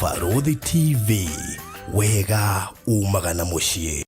Barũthi TV, wega umaga na mũciĩ.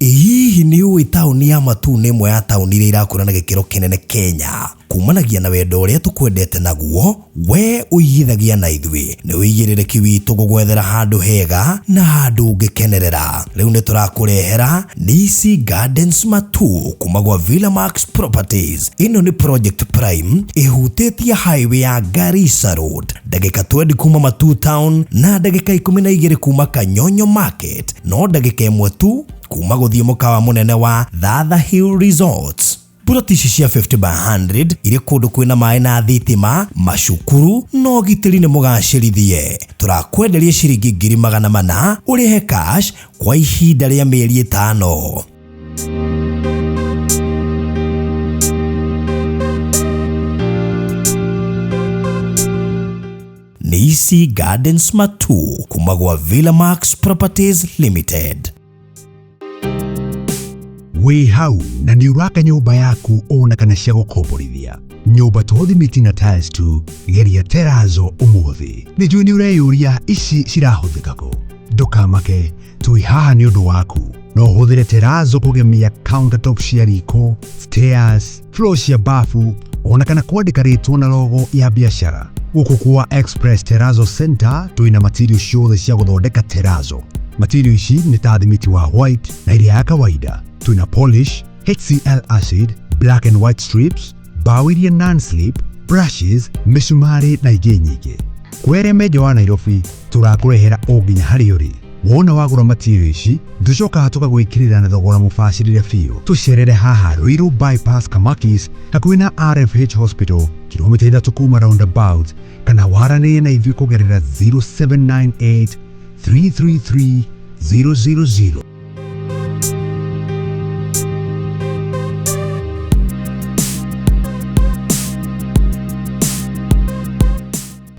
Ĩ hihi nĩ ũĩ taũni ya Matuu nĩ ĩmwe ya taũni iria irakũra na gĩkĩro kĩnene Kenya? Kumanagia na wendo ũrĩa tũkwendete naguo, we ũigithagia na ithuĩ. Nĩ ũigĩrĩrĩki witũ gũgwethera handũ hega na handũ ũngĩkenerera. Rĩu nĩ tũrakũrehera Nisi Gardens Matuu kuma gwa Villa Max Properties. Ĩno nĩ project prime ĩhutĩtie highway ya Garissa Road, ndagĩka 20 kuma Matuu Town na ndagĩka 12 kuma Kanyonyo Market, no ndagĩka ĩmwe tu kuma gũthiĩ mũkawa mũnene wa Thatha Hill Resorts. Puroti ici cia 50 by 100 irĩ kũndũ kwĩna maĩ na thitima, macukuru na ũgitĩri nĩ mũgacĩrithie. Tũrakwenderia ciringi 400,000 ũrĩhe cash kwa ihinda rĩa mĩeri ĩtano. Nisi Gardens Matuu kuma gwa Villa Max Properties Limited. Wĩ hau na nĩ ũraka nyũmba yaku ona kana cia gũkomborithia nyũmba to thimiti na tiles tu, geria terazo ũmũthĩ. Nĩ njũĩ nĩ ũreyũria ici cirahũthĩka kũ. Ndũkamake, twĩ haha nĩ ũndũ waku. No ũhũthĩre terazo kũgemia countertop cia riko, stairs, floor cia bafu ona kana kwandĩka rĩtwa na logo ya biacara. Gũkũ kwa Express Terrazzo Center twĩna material ciothe cia gũthondeka terrazzo. Material ici nĩ ta thimiti wa white na ĩrĩa ya kawaida. Twĩna polish, HCl acid, black and white strips, mbaũ iria non-slip, brushes, mĩcumarĩ na ingĩ nyingĩ. Kwĩ arĩa me nja wa Nairobi tũrakũrehera o nginya harĩa ũrĩ. Wona wagũra material ici tũcokaga tũkagwĩkĩrĩra na thogora mũbacĩrĩre biũ. Tũcerere haha Ruiru Bypass Kamakis hakuhĩ na RFH Hospital kilomita 3 kuma roundabout, kana waranĩrie na ithuĩ kũgerera 0798 333 000.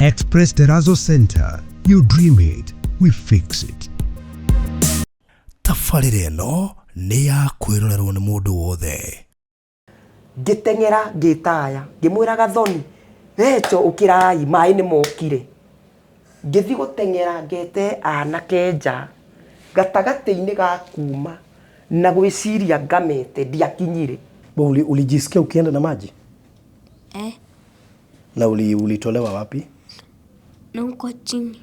Express Terrazzo Center. You dream it, we fix it. Tabarĩra ĩno nĩ ya kwĩrorerwo nĩ mũndũ wothe. Ngĩteng'era ngĩtaya ngĩmwĩra Gathoni, Recho ũkĩrai maĩ nĩ mokire. Ngĩthiĩ gũteng'era ngete anake nja gatagatĩ-inĩ ga kuma na gwĩciria ngamete ndiakinyire. Wewe ulijisikia ukienda na maji? Eh. Na ulitolewa wapi? Na huko chini.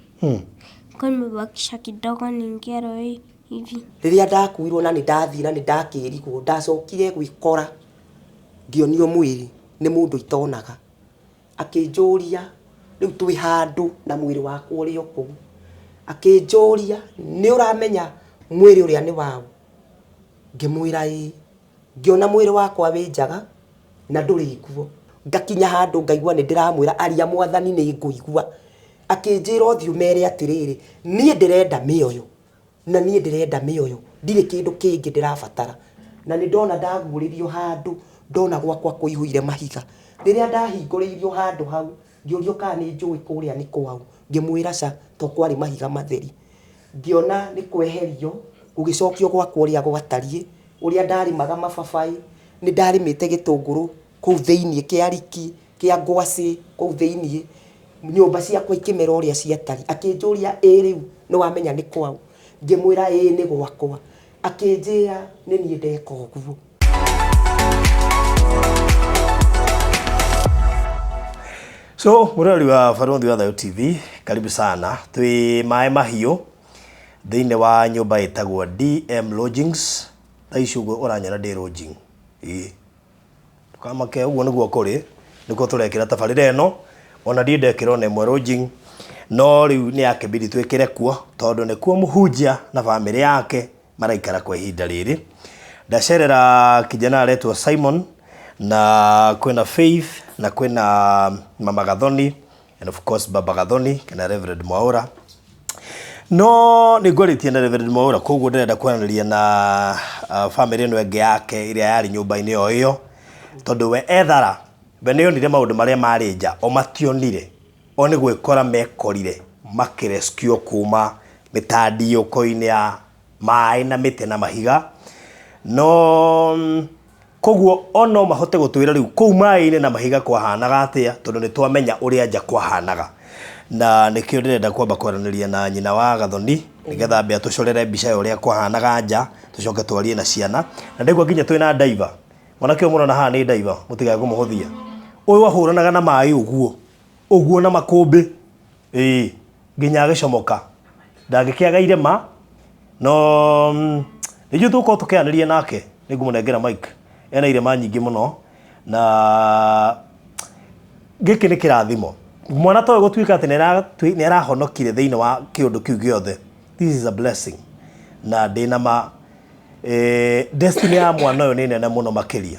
Kwa nimebakisha kidogo niingie roho hivi. Rĩrĩa ndakuirwo na nĩ ndathiĩ na nĩ ndakĩrigwo, ndacokire gwĩkora ngĩonio mwĩrĩ nĩ mũndũ itonaga. Akĩnjũria rĩu twĩ handũ na mwĩrĩ wakwa ũrĩ o kũu. Akĩnjũria nĩ ũramenya mwĩrĩ ũrĩa nĩ waũ? Ngĩmwĩra ĩĩ. Ngĩona mwĩrĩ wakwa wĩ njaga na ndũrĩ nguo. Ngakinya handũ ngaigua nĩ ndĩramwĩra aria mwathani nĩ ngũigua. Akĩnjĩra ũthiĩ ũmere atĩrĩrĩ, niĩ ndĩrenda mĩoyo na niĩ ndĩrenda mĩoyo, ndirĩ kĩndũ kĩngĩ ndĩrabatara. Na nĩ ndona ndaguũrĩrio handũ, ndona gwakwa kũihũire mahiga. Rĩrĩa ndahingũrĩirio handũ hau, ngĩũrio kana nĩ njũĩ kũrĩa nĩ kwaũ, ngĩmwĩra ca, to kwarĩ mahiga matheri. Ngĩona nĩ kweherio, gũgĩcokio gwakwa ũrĩa gwatariĩ, ũrĩa ndarĩmaga mababaĩ, nĩ ndarĩmĩte gĩtũngũrũ kũu thĩiniĩ kĩa riki, kĩa ngwacĩ kũu thĩiniĩ, nyũmba ciakwa ikĩmera ũrĩa ciatariĩ. Akĩnjũria ĩ rĩu nĩ wamenya nĩ kwaũ? Ngĩmwĩra ĩĩ nĩ gwakwa. Akĩnjĩra nĩ niĩ ndeka ũguo. So mũrori wa Barũthi wa Thayũ TV, karibu sana. Twĩ maĩ mahiũ thĩinĩ wa nyũmba ĩtagwo DM Lodgings. Thaa ici ũguo ũranyona ndĩ lodging. Ĩĩ. Ndũkamake, ũguo nĩguo kũrĩ, nĩkuo tũrekĩra tabarĩra ĩno, ona ndirĩ ndekĩra ona ĩmwe lodging, no rĩu nĩ yakĩbidi twĩkĩre kuo, tondũ nĩkuo mũhunjia na bamĩrĩ yake maraikara kwa ihinda rĩrĩ. Ndacerera kijana aretwo Simon, na kwĩna Faith, na kwĩna Mama Gathoni, and of course Baba Gathoni, kana Reverend Mwaũra. No nĩ ngwarĩtie na Reverend Mwaũra, koguo ndĩrenda kwaranĩria na bamĩrĩ ĩno ĩngĩ yake ĩrĩa yarĩ nyũmba-inĩ o ĩyo, tondũ we ethara, we nĩ onire maũndũ marĩa marĩ nja, o mationire. O nĩ gwĩkora mekorire makĩrescue kuma mĩtandiũko-inĩ ya maĩ na mĩtĩ na mahiga. No koguo o no mahote gũtwĩra rĩu kũu maĩ-inĩ na mahiga kwahanaga atĩa, tondũ nĩ twamenya ũrĩa nja kwahanaga. Na nĩkĩo ndĩrenda kwamba kwaranĩria na nyina wa Gathoni nĩgetha ambe atũcorere mbica ya ũrĩa kwahanaga nja, tũcoke twarie na ciana. Na ndaigua nginya twĩna ndaiva. Mwanake ũyũ mũrona haha nĩ ndaiva, mũtigae kũmũhũthia. Ũyũ ahũranaga na maĩ ũguo, ũguo na makũmbĩ. Ĩĩ, nginya agĩcomoka. Ndangĩkĩaga irema, no nĩ njũĩ tũgũkorwo tũkĩaranĩria nake, nĩ ngũmũnengera mic. Ena irema nyingĩ mũno, na gĩkĩ nĩ kĩrathimo. Mwana ta ũyũ gũtuĩka atĩ nĩ arahonokire thĩinĩ wa kĩũndũ kĩu gĩothe. This is a blessing. Na ndĩna ma destiny ya mwana ũyũ nĩ nene mũno makĩria.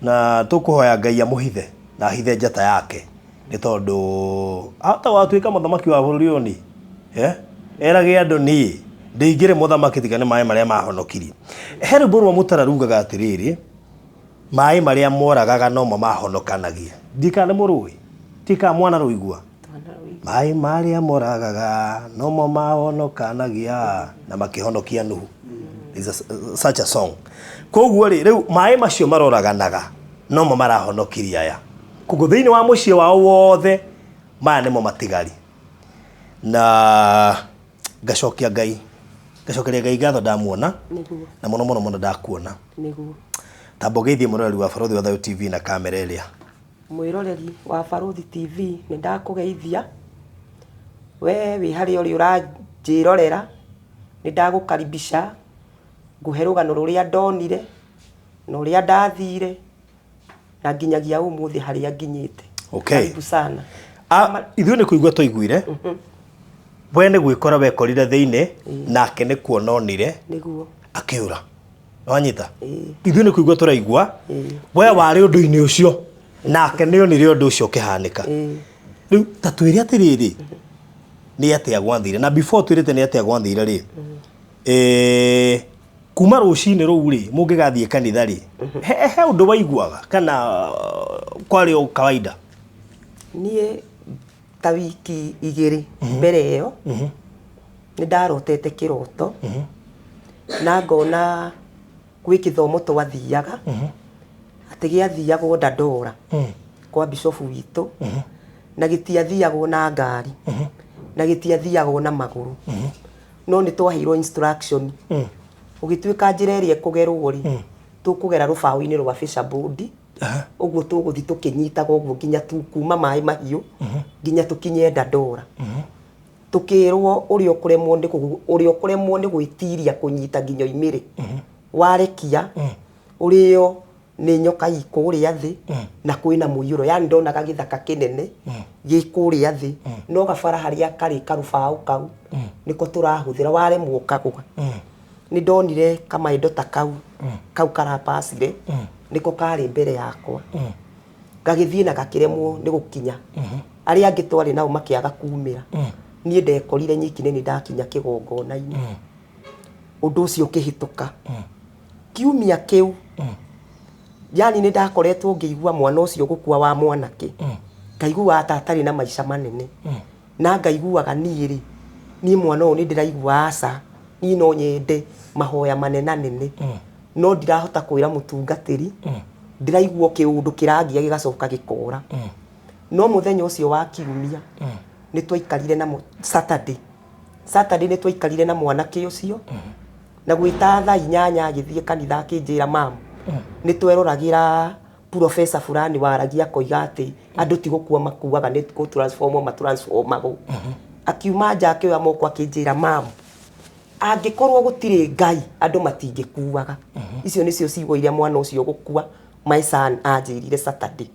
Na tũkũhoya Ngai amũhithe na ahithe njata yake nĩ tondũ ahota gũgatuĩka mũthamaki wa bũrũri ũyũ ni erage andũ niĩ ndingĩrĩ mũthamaki tiga nĩ maĩ marĩa mahonokirie. He rwĩmbo rwa Mũtara rugaga atĩrĩrĩ, maĩ marĩa moragaga nomo mahonokanagia. Ndiũĩ kana nĩ mũrũĩ, ndiũĩ kana mwanarũigua. Maĩ marĩa moragaga nomo mahonokanagia na makĩhonokia Nuhu. Is such a song. Koguo rĩ, rĩu maĩ macio maroraganaga nomo marahonokirie aya. Koguo thĩinĩ wa mũciĩ wao wothe maya nĩmo matigari. Na ngacokia Ngai, ngacokeria Ngai ngatho ndamuona Nĩguo. na mũno mũno mũno ndakuona. Nĩguo. Tamba ũgeithie mũroreri wa Barũthi wa Thayũ TV na kamera ĩrĩa. Mwĩroreri wa Barũthi TV nĩ ndakũgeithia. We wĩ harĩa ũrĩ ũranjĩrorera, nĩ ndagũkaribisha ngũhe rũgano rũrĩa ndonire na ũrĩa ndathire na nginyagia ũmũthĩ harĩa nginyĩte. Okay. Karibu sana. Ithuĩ nĩ kũigua twaiguire we nĩ gwĩkora wekorire thĩinĩ nake nĩ kuona onire Nĩguo. akĩũra. Wanyita? Ithuĩ nĩ kũigua tũraigua we warĩ ũndũ-inĩ ũcio nake nĩ onire ũndũ ũcio ũkĩhanĩka. Rĩu ta twĩre atĩrĩrĩ, nĩ atĩa gwathire? Na before twĩrĩte nĩ atĩa gwathire rĩ, kuma rũcinĩ rũu rĩ, mũngĩgathiĩ kanitha rĩ, he ũndũ waiguaga kana kwarĩ o kawaida? Niĩ ta wiki igĩrĩ mbere ĩyo nĩ ndarotete kĩroto na ngona gwĩ kĩthomo twathiaga atĩ gĩathiagwo Dandora kwa bishofu witũ na gĩtiathiagwo na ngari na gĩtiathiagwo na magũrũ no nĩ twaheirwo instruction ũgĩtuĩka njĩra ĩrĩa ĩkũgerwo rĩ tũkũgera rũbaũ-inĩ rwa Fisherboard ũguo tũgũthiĩ tũkĩnyitaga ũguo nginya kuma maĩ mahiũ nginya tũkinye Dandora. Tũkĩrwo ũrĩa ũkũremwo nĩ ũrĩa ũkũremwo nĩ gwĩtiria kũnyita nginya oimĩre warekia ũrĩo nĩ nyoka i kũrĩa thĩ na kwĩna mũiyũro, yani ndonaga gĩthaka kĩnene gĩ kũrĩa thĩ no gabara harĩa karĩ karũbaũ kau nĩko tũrahũthĩra waremwo ũkagũa. Nĩ ndonire kamaĩndo ta kau kau karapacire nĩko karĩ mbere yakwa gagĩthiĩ na gakĩremwo nĩ gũkinya. Arĩa angĩ twarĩ nao makĩaga kumĩra. Niĩ ndekorire nyiki nĩ ndakinya kĩgongona-inĩ. Ũndũ ũcio ũkĩhĩtũka. Kiumia kĩu yani nĩ ndakoretwo ngĩigua mwana ũcio gũkua wa mwanake ngaiguaga ta atarĩ na maica manene na ngaiguaga niĩ rĩ niĩ mwana ũyũ nĩ ndĩraigua aca niĩ no nyende mahoya manenanene no ndirahota kwĩra mũtungatĩri ndĩraigua kĩũndũ kĩrangia gĩgacoka gĩkora. No mũthenya ũcio wa kiumia nĩ twaikarire na Saturday Saturday nĩ twaikarire na mwanake ũcio na gwĩta thaa 8 agĩthiĩ kanitha akĩnjĩra mamu nĩ tweroragĩra professor fulani waragia akoiga atĩ andũ ti gũkua makuaga nĩ gũ transform ma transformagwo. Akiuma nja akĩoya moko akĩnjĩra mamu angĩkorwo gũtirĩ Ngai andũ matingĩkuaga. Icio nĩcio ciugo iria mwana ũcio gũkua my son anjĩrire Saturday.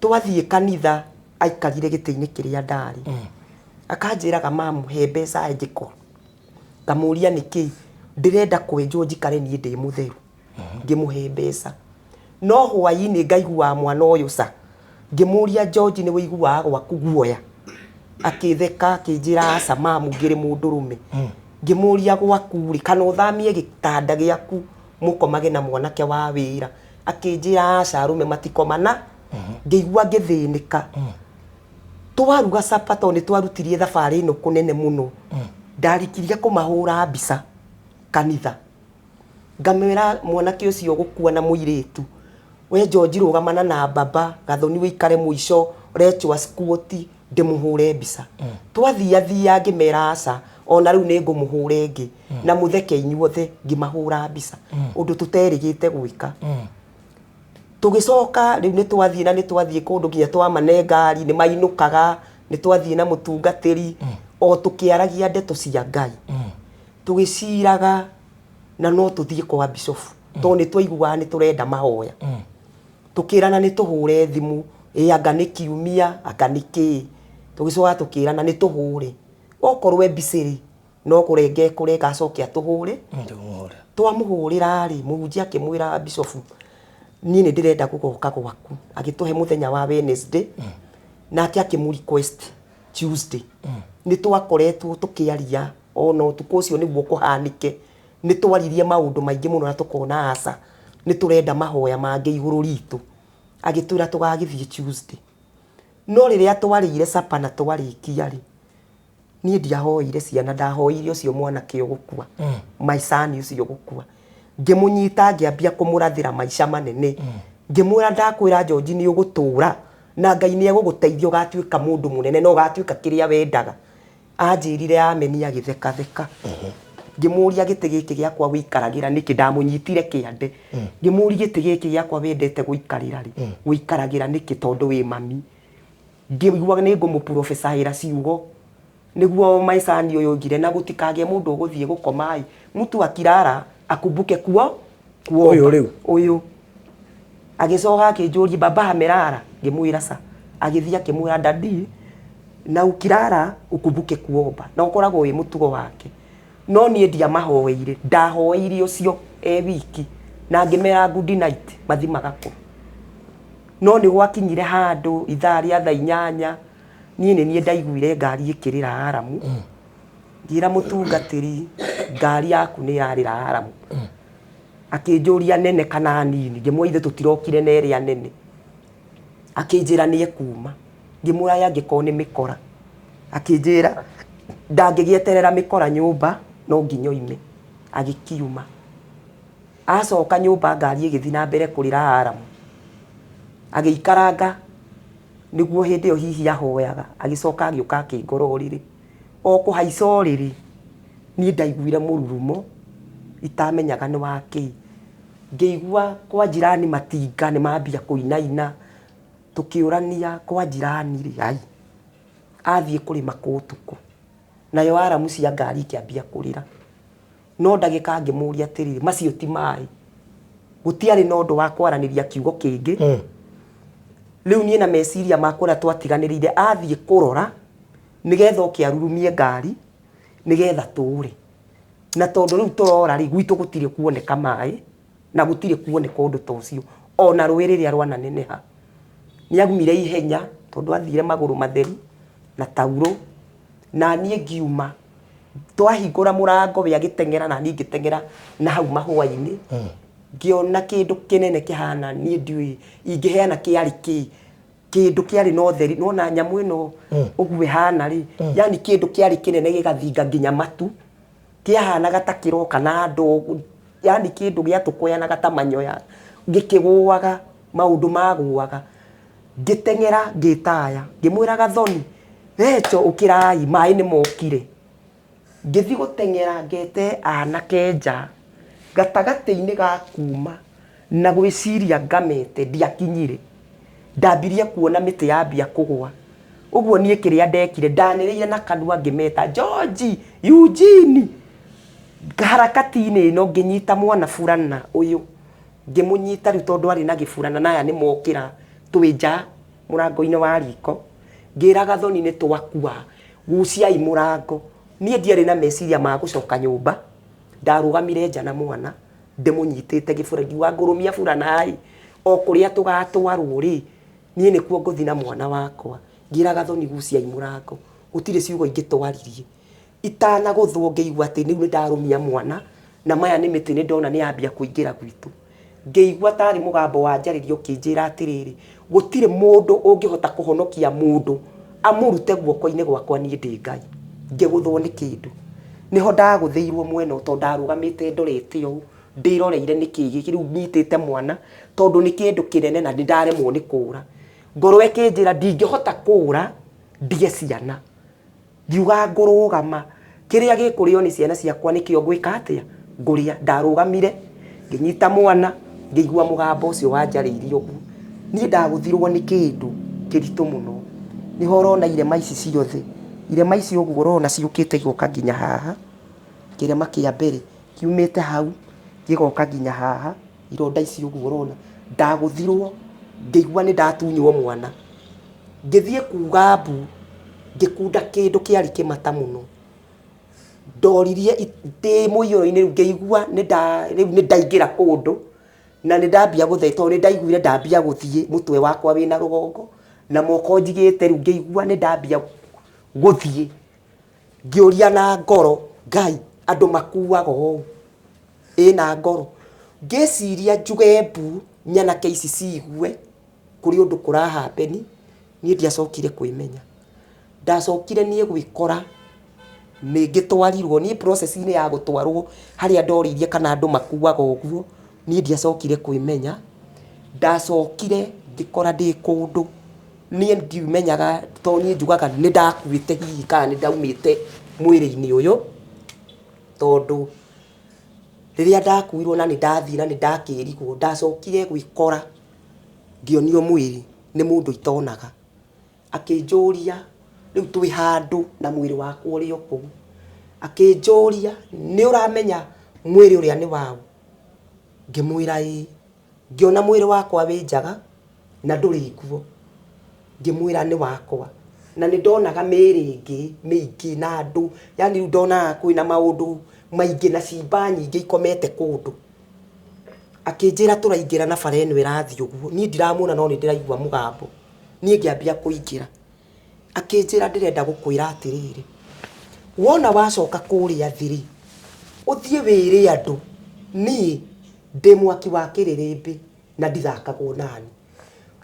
Twathiĩ kanitha aikarire gĩtĩ-inĩ kĩrĩa ndarĩ. Akanjĩraga mamu he mbeca njĩko. Ngamũria nĩkĩ ndĩrenda kwenjwo njikare niĩ ndĩ mũtheru. Ngĩmũhe mbeca. No hwaĩ-inĩ ngaiguaga mwana ũyũ ca. Ngĩmũria George nĩ wĩiguaga gwaku guoya? Akĩtheka akĩnjĩra aca mamu ngĩrĩ mũndũrũme. Ngĩmũria gwaku rĩ kana ũthamie gĩtanda gĩaku mũkomage na mwanake wa wĩra. Akĩnjĩra aca arũme matikomana. Ngĩigua ngĩthĩnĩka. Twaruga capa tondũ nĩ twarutirie thabarĩ ĩno kũnene mũno. Ndarikirie kũmahũra mbica kanitha. Ngamwĩra mwanake ũcio gũkua na mũirĩtu. We George rũgamana na baba, Gathoni wĩikare mũico, Rachel squat, Ndĩmũhũre mbica. Twathiathia ngĩmera aca, ona rĩu nĩ ngũmũhũra ĩngĩ. Na mũtheke inyuothe ngĩmahũra mbica. Ũndũ tũterĩgĩte gwĩka. Tũgĩcoka rĩu nĩ twathiĩ na nĩ twathiĩ kũndũ nginya twamane ngari, nĩ mainũkaga, nĩ twathiĩ na mũtungatĩri, o tũkĩaragia ndeto cia Ngai. Tũgĩciraga na no tũthiĩ kwa bishofu, tondũ nĩ twaiguaga nĩ tũrenda mahoya. Tũkĩrana nĩ tũhũre thimũ, ĩ anga nĩ kiumia, anga nĩ kĩĩ. Tũgĩcoka tũkĩrana nĩ tũhũre. Okorwo e busy rĩ, no kũrenga ekũrenga acoke atũhũre. Twamũhũrĩra rĩ, mũhunjia akĩmwĩra bishofu, niĩ nĩ ndĩrenda gũgoka gwaku. Agĩtũhe mũthenya wa Wednesday, nake akĩmũ request Tuesday. Nĩ twakoretwo tũkĩaria ona ũtukũ ũcio nĩguo kũhanĩke. Nĩ twaririe maũndũ maingĩ mũno na tũkona aca, nĩ tũrenda mahoya mangĩ igũrũ ritũ. Agĩtwĩra tũgagĩthiĩ Tuesday. No rĩrĩa twarĩire supper na twarĩkia rĩ, niĩ ndiahoeire ciana, ndahoeire ũcio mwanake ũgũkua, my son ũcio ũgũkua. Ngĩmũnyita ngĩambia kũmũrathĩra maica manene. Ngĩmwĩra ndakwĩra George nĩ ũgũtũra na Ngai nĩ egũgũteithia ũgatuĩka mũndũ mũnene na ũgatuĩka kĩrĩa wendaga. Anjĩrire ameni agĩthekatheka. Ngĩmũria gĩtĩ gĩkĩ gĩakwa wĩikaragĩra nĩkĩ, ndamũnyitire kĩande. Ngĩmũria gĩtĩ gĩkĩ gĩakwa wendete gũikarĩra rĩ, wĩikaragĩra nĩkĩ tondũ wĩ mami. Ngĩigua nĩ ngũmũprofesaĩra ciugo nĩguo maicani ũyũ oigire na gũtikagĩe mũndũ ũgũthiĩ gũkoma ĩ, mtu akilala akumbuke kuo kuomba. Ũyũ rĩu? Ũyũ. Agĩcoka akĩnjũria baba amelala, ngĩmwĩra ca. Agĩthiĩ akĩmwĩra daddy na ukilala ukumbuke kuomba, na ũkoragwo wĩ mũtugo wake. No niĩ ndiamahoeire, ndahoeire ũcio e wiki na ngĩmera good night mathiĩ magakome. No nĩ gwakinyire handũ ithaa rĩa thaa inyanya, niĩ nĩ niĩ ndaiguire ngari ĩkĩrĩra aramu. Ngĩra mũtungatĩri ngari yaku nĩ yarĩra aramu. Akĩnjũria nene kana nini, ngĩmwĩra ithuĩ tũtirokire na ĩrĩa nene. Akĩnjĩra nĩ ekuma. Ngĩmwĩra angĩkorwo nĩ mĩkora. Akĩnjĩra ndangĩgĩeterera mĩkora nyũmba no nginya oime. Agĩkiuma. Acoka nyũmba ngari ĩgĩthiĩ na mbere kũrĩra aramu. Agĩikaranga nĩguo hĩndĩ ĩyo hihi ahoyaga. Agĩcoka agĩũka akĩngora ũrĩrĩ. O kũhaica ũrĩrĩ, niĩ ndaiguire mũrurumo itamenyaga nĩ wa kĩĩ. Ngĩigua kwa jirani matinga nĩ mambia kũinaina. Tũkĩũrania kwa jirani rĩ, ai, athiĩ kũrĩma kũ ũtukũ? Nayo aramu cia ngari ikĩambia kũrĩra. No ndagĩka ngĩmũria atĩrĩrĩ, macio ti maĩ? Gũtiarĩ na ũndũ wa kwaranĩria kiugo kĩngĩ. Rĩu niĩ na meciria makwa ũrĩa twatiganĩrĩire, athiĩ kũrora nĩgetha oke arurumie ngari nĩgetha tũũre. Na tondũ rĩu tũrora rĩ, gwitũ gũtirĩ kuoneka maĩ na gũtirĩ kuoneka ũndũ ta ũcio ona rũĩ rĩrĩa rwananeneha. Nĩ aumire ihenya tondũ athire magũrũ matheru na taurũ, na niĩ ngiuma. Twahingũra mũrango we agĩteng'era na niĩ ngĩteng'era na hau mahũa-inĩ. Ngĩona kĩndũ kĩnene kĩhana niĩ ndiũĩ ingĩheana kĩarĩ kĩĩ. Kĩndũ kĩarĩ na ũtheri, nĩwona nyamũ ĩno ũguo ĩhana rĩ, yani kĩndũ kĩarĩ kĩnene gĩgathinga nginya matu, kĩahanaga ta kĩroka na ndogo, yani kĩndũ gĩatũkũyanaga ta manyoya, gĩkĩgũaga, maũndũ magũaga. Ngĩteng'era ngĩtaya, ngĩmwĩra Gathoni, Recho ũkĩrai, maĩ nĩ mokire. Ngĩthiĩ gũteng'era ngete anake nja, gatagatĩ-inĩ ga kuma na gwĩciria ngamete ndiakinyire. Ndambirie kuona mĩtĩ yambia kũgũa. Ũguo niĩ kĩrĩa ndekire, ndanĩrĩire na kanua ngĩmeta, George, Eugene! Harakati-inĩ ĩno ngĩnyita mwana burana ũyũ, ngĩmũnyita rĩu tondũ arĩ na gĩburana na aya nĩ mokĩra, twĩ nja mũrango-inĩ wa riko, ngĩra Gathoni nĩ twakua, guciai mũrango. Niĩ ndiarĩ na meciria ma gũcoka nyũmba, ndarũgamire nja na mwana ndĩmũnyitĩte gĩbura, ngiuga ngũrũmia burana ĩ, o kũrĩa tũgatwarwo rĩ, niĩ nĩkuo ngũthiĩ na mwana wakwa. Ngĩra Gathoni guciai mũrango, gũtirĩ ciugo ingĩ twaririe. Itanagũthwo ngĩigua atĩ rĩu nĩ ndarũmia mwana, na maya nĩ mĩtĩ nĩ ndona nĩ yambia kũingĩra gwitũ. Ngĩigua tarĩ mũgambo wanjarĩria ũkĩnjĩra atĩrĩrĩ, gũtirĩ mũndũ ũngĩhota kũhonokia mũndũ amũrute guoko-inĩ gwakwa niĩ ndĩ Ngai. Ngĩgũthwo nĩ kĩndũ. Nĩho ndagũthĩirwo mwena ũyũ tondũ ndarũgamĩte ndorete ũũ, ndĩroreire nĩkĩ gĩkĩ rĩu nyitĩte mwana, tondũ nĩ kĩndũ kĩnene na nĩ ndaremwo nĩ kũra. Ngoro ĩkĩnjĩra ndingĩhota kũra. Ndie ciana. Ngiuga ngũrũgama, kĩrĩa gĩkũrĩo nĩ ciana ciakwa nĩkĩo ngwĩka atĩa? Ngũrĩa. Ndarũgamire, ngĩnyita mwana, ngĩigua mũgambo ũcio wanjarĩirie ũguo. Niĩ ndagũthirwo nĩ kĩndũ kĩritũ mũno. Nĩho ũrona irema ici ciothe. Irema ici ũguo ũrona ciũkĩte igoka nginya haha, kĩrema kĩa mbere kiumĩte hau gĩgoka nginya haha, ironda ici ũguo ũrona. Ndagũthirwo ngĩigua nĩ ndatunywo mwana. Ngĩthiĩ kuga mbu, ngĩkunda kĩndũ kĩarĩ kĩmata mũno. Ndoririe ndĩ mũiyũro-inĩ rĩu ngĩigua rĩu nĩ ndaingĩra kũndũ, na nĩ ndambia gũthe tondũ nĩ ndaiguire ndambia gũthiĩ mũtwe wakwa wĩna rũgongo, na moko njigĩte rĩu ngĩigua nĩ ndambia gũthiĩ. Ngĩũria na ngoro, Ngai andũ makuaga ũũ? Ĩ na ngoro. Ngĩciria njuge mbu nyanake ici ciigue. Kũrĩ ũndũ kũra happen, niĩ ndiacokire kwĩmenya. Ndacokire niĩ gwĩkora nĩ ngĩtwarirwo, niĩ process inĩ ya gũtwarwo harĩa ndorĩirie kana andũ makuaga ũguo, niĩ ndiacokire kwĩmenya. Ndacokire ngĩkora ndĩ kũndũ, niĩ ndimenyaga tondũ niĩ njugaga nĩ ndakuĩte hihi kana nĩ ndaumĩte mwĩrĩ-inĩ ũyũ, tondũ rĩrĩa ndakuirwo na nĩ ndathiĩ na nĩ ndakĩrigwo, ndacokire gwĩkora Ngĩonio mwĩrĩ nĩ mũndũ itonaga. Akĩnjũria, rĩu twĩ handũ na mwĩrĩ wakwa ũrĩ o kũu. Akĩnjũria, nĩ ũramenya mwĩrĩ ũrĩa nĩ waũ? Ngĩmwĩra ĩĩ. Ngĩona mwĩrĩ wakwa wĩ njaga na ndũrĩ nguo. Ngĩmwĩra nĩ wakwa. Na nĩ ndonaga mĩĩrĩ ĩngĩ mĩingĩ na andũ, yaani rĩu ndonaga kwĩna maũndũ maingĩ na ciimba nyingĩ ikomete kũndũ. Akĩnjĩra tũraingĩra na bara ĩno ĩrathiĩ ũguo, niĩ ndiramuona no nĩ ndĩraigua mũgambo, niĩ ngĩambia kũingĩra. Akĩnjĩra ndĩrenda gũkwĩra atĩrĩrĩ, wona wacoka kũrĩa thĩ rĩ, ũthiĩ wĩre andũ niĩ ndĩ mwaki wa kĩrĩrĩmbĩ na ndithakagwo nani.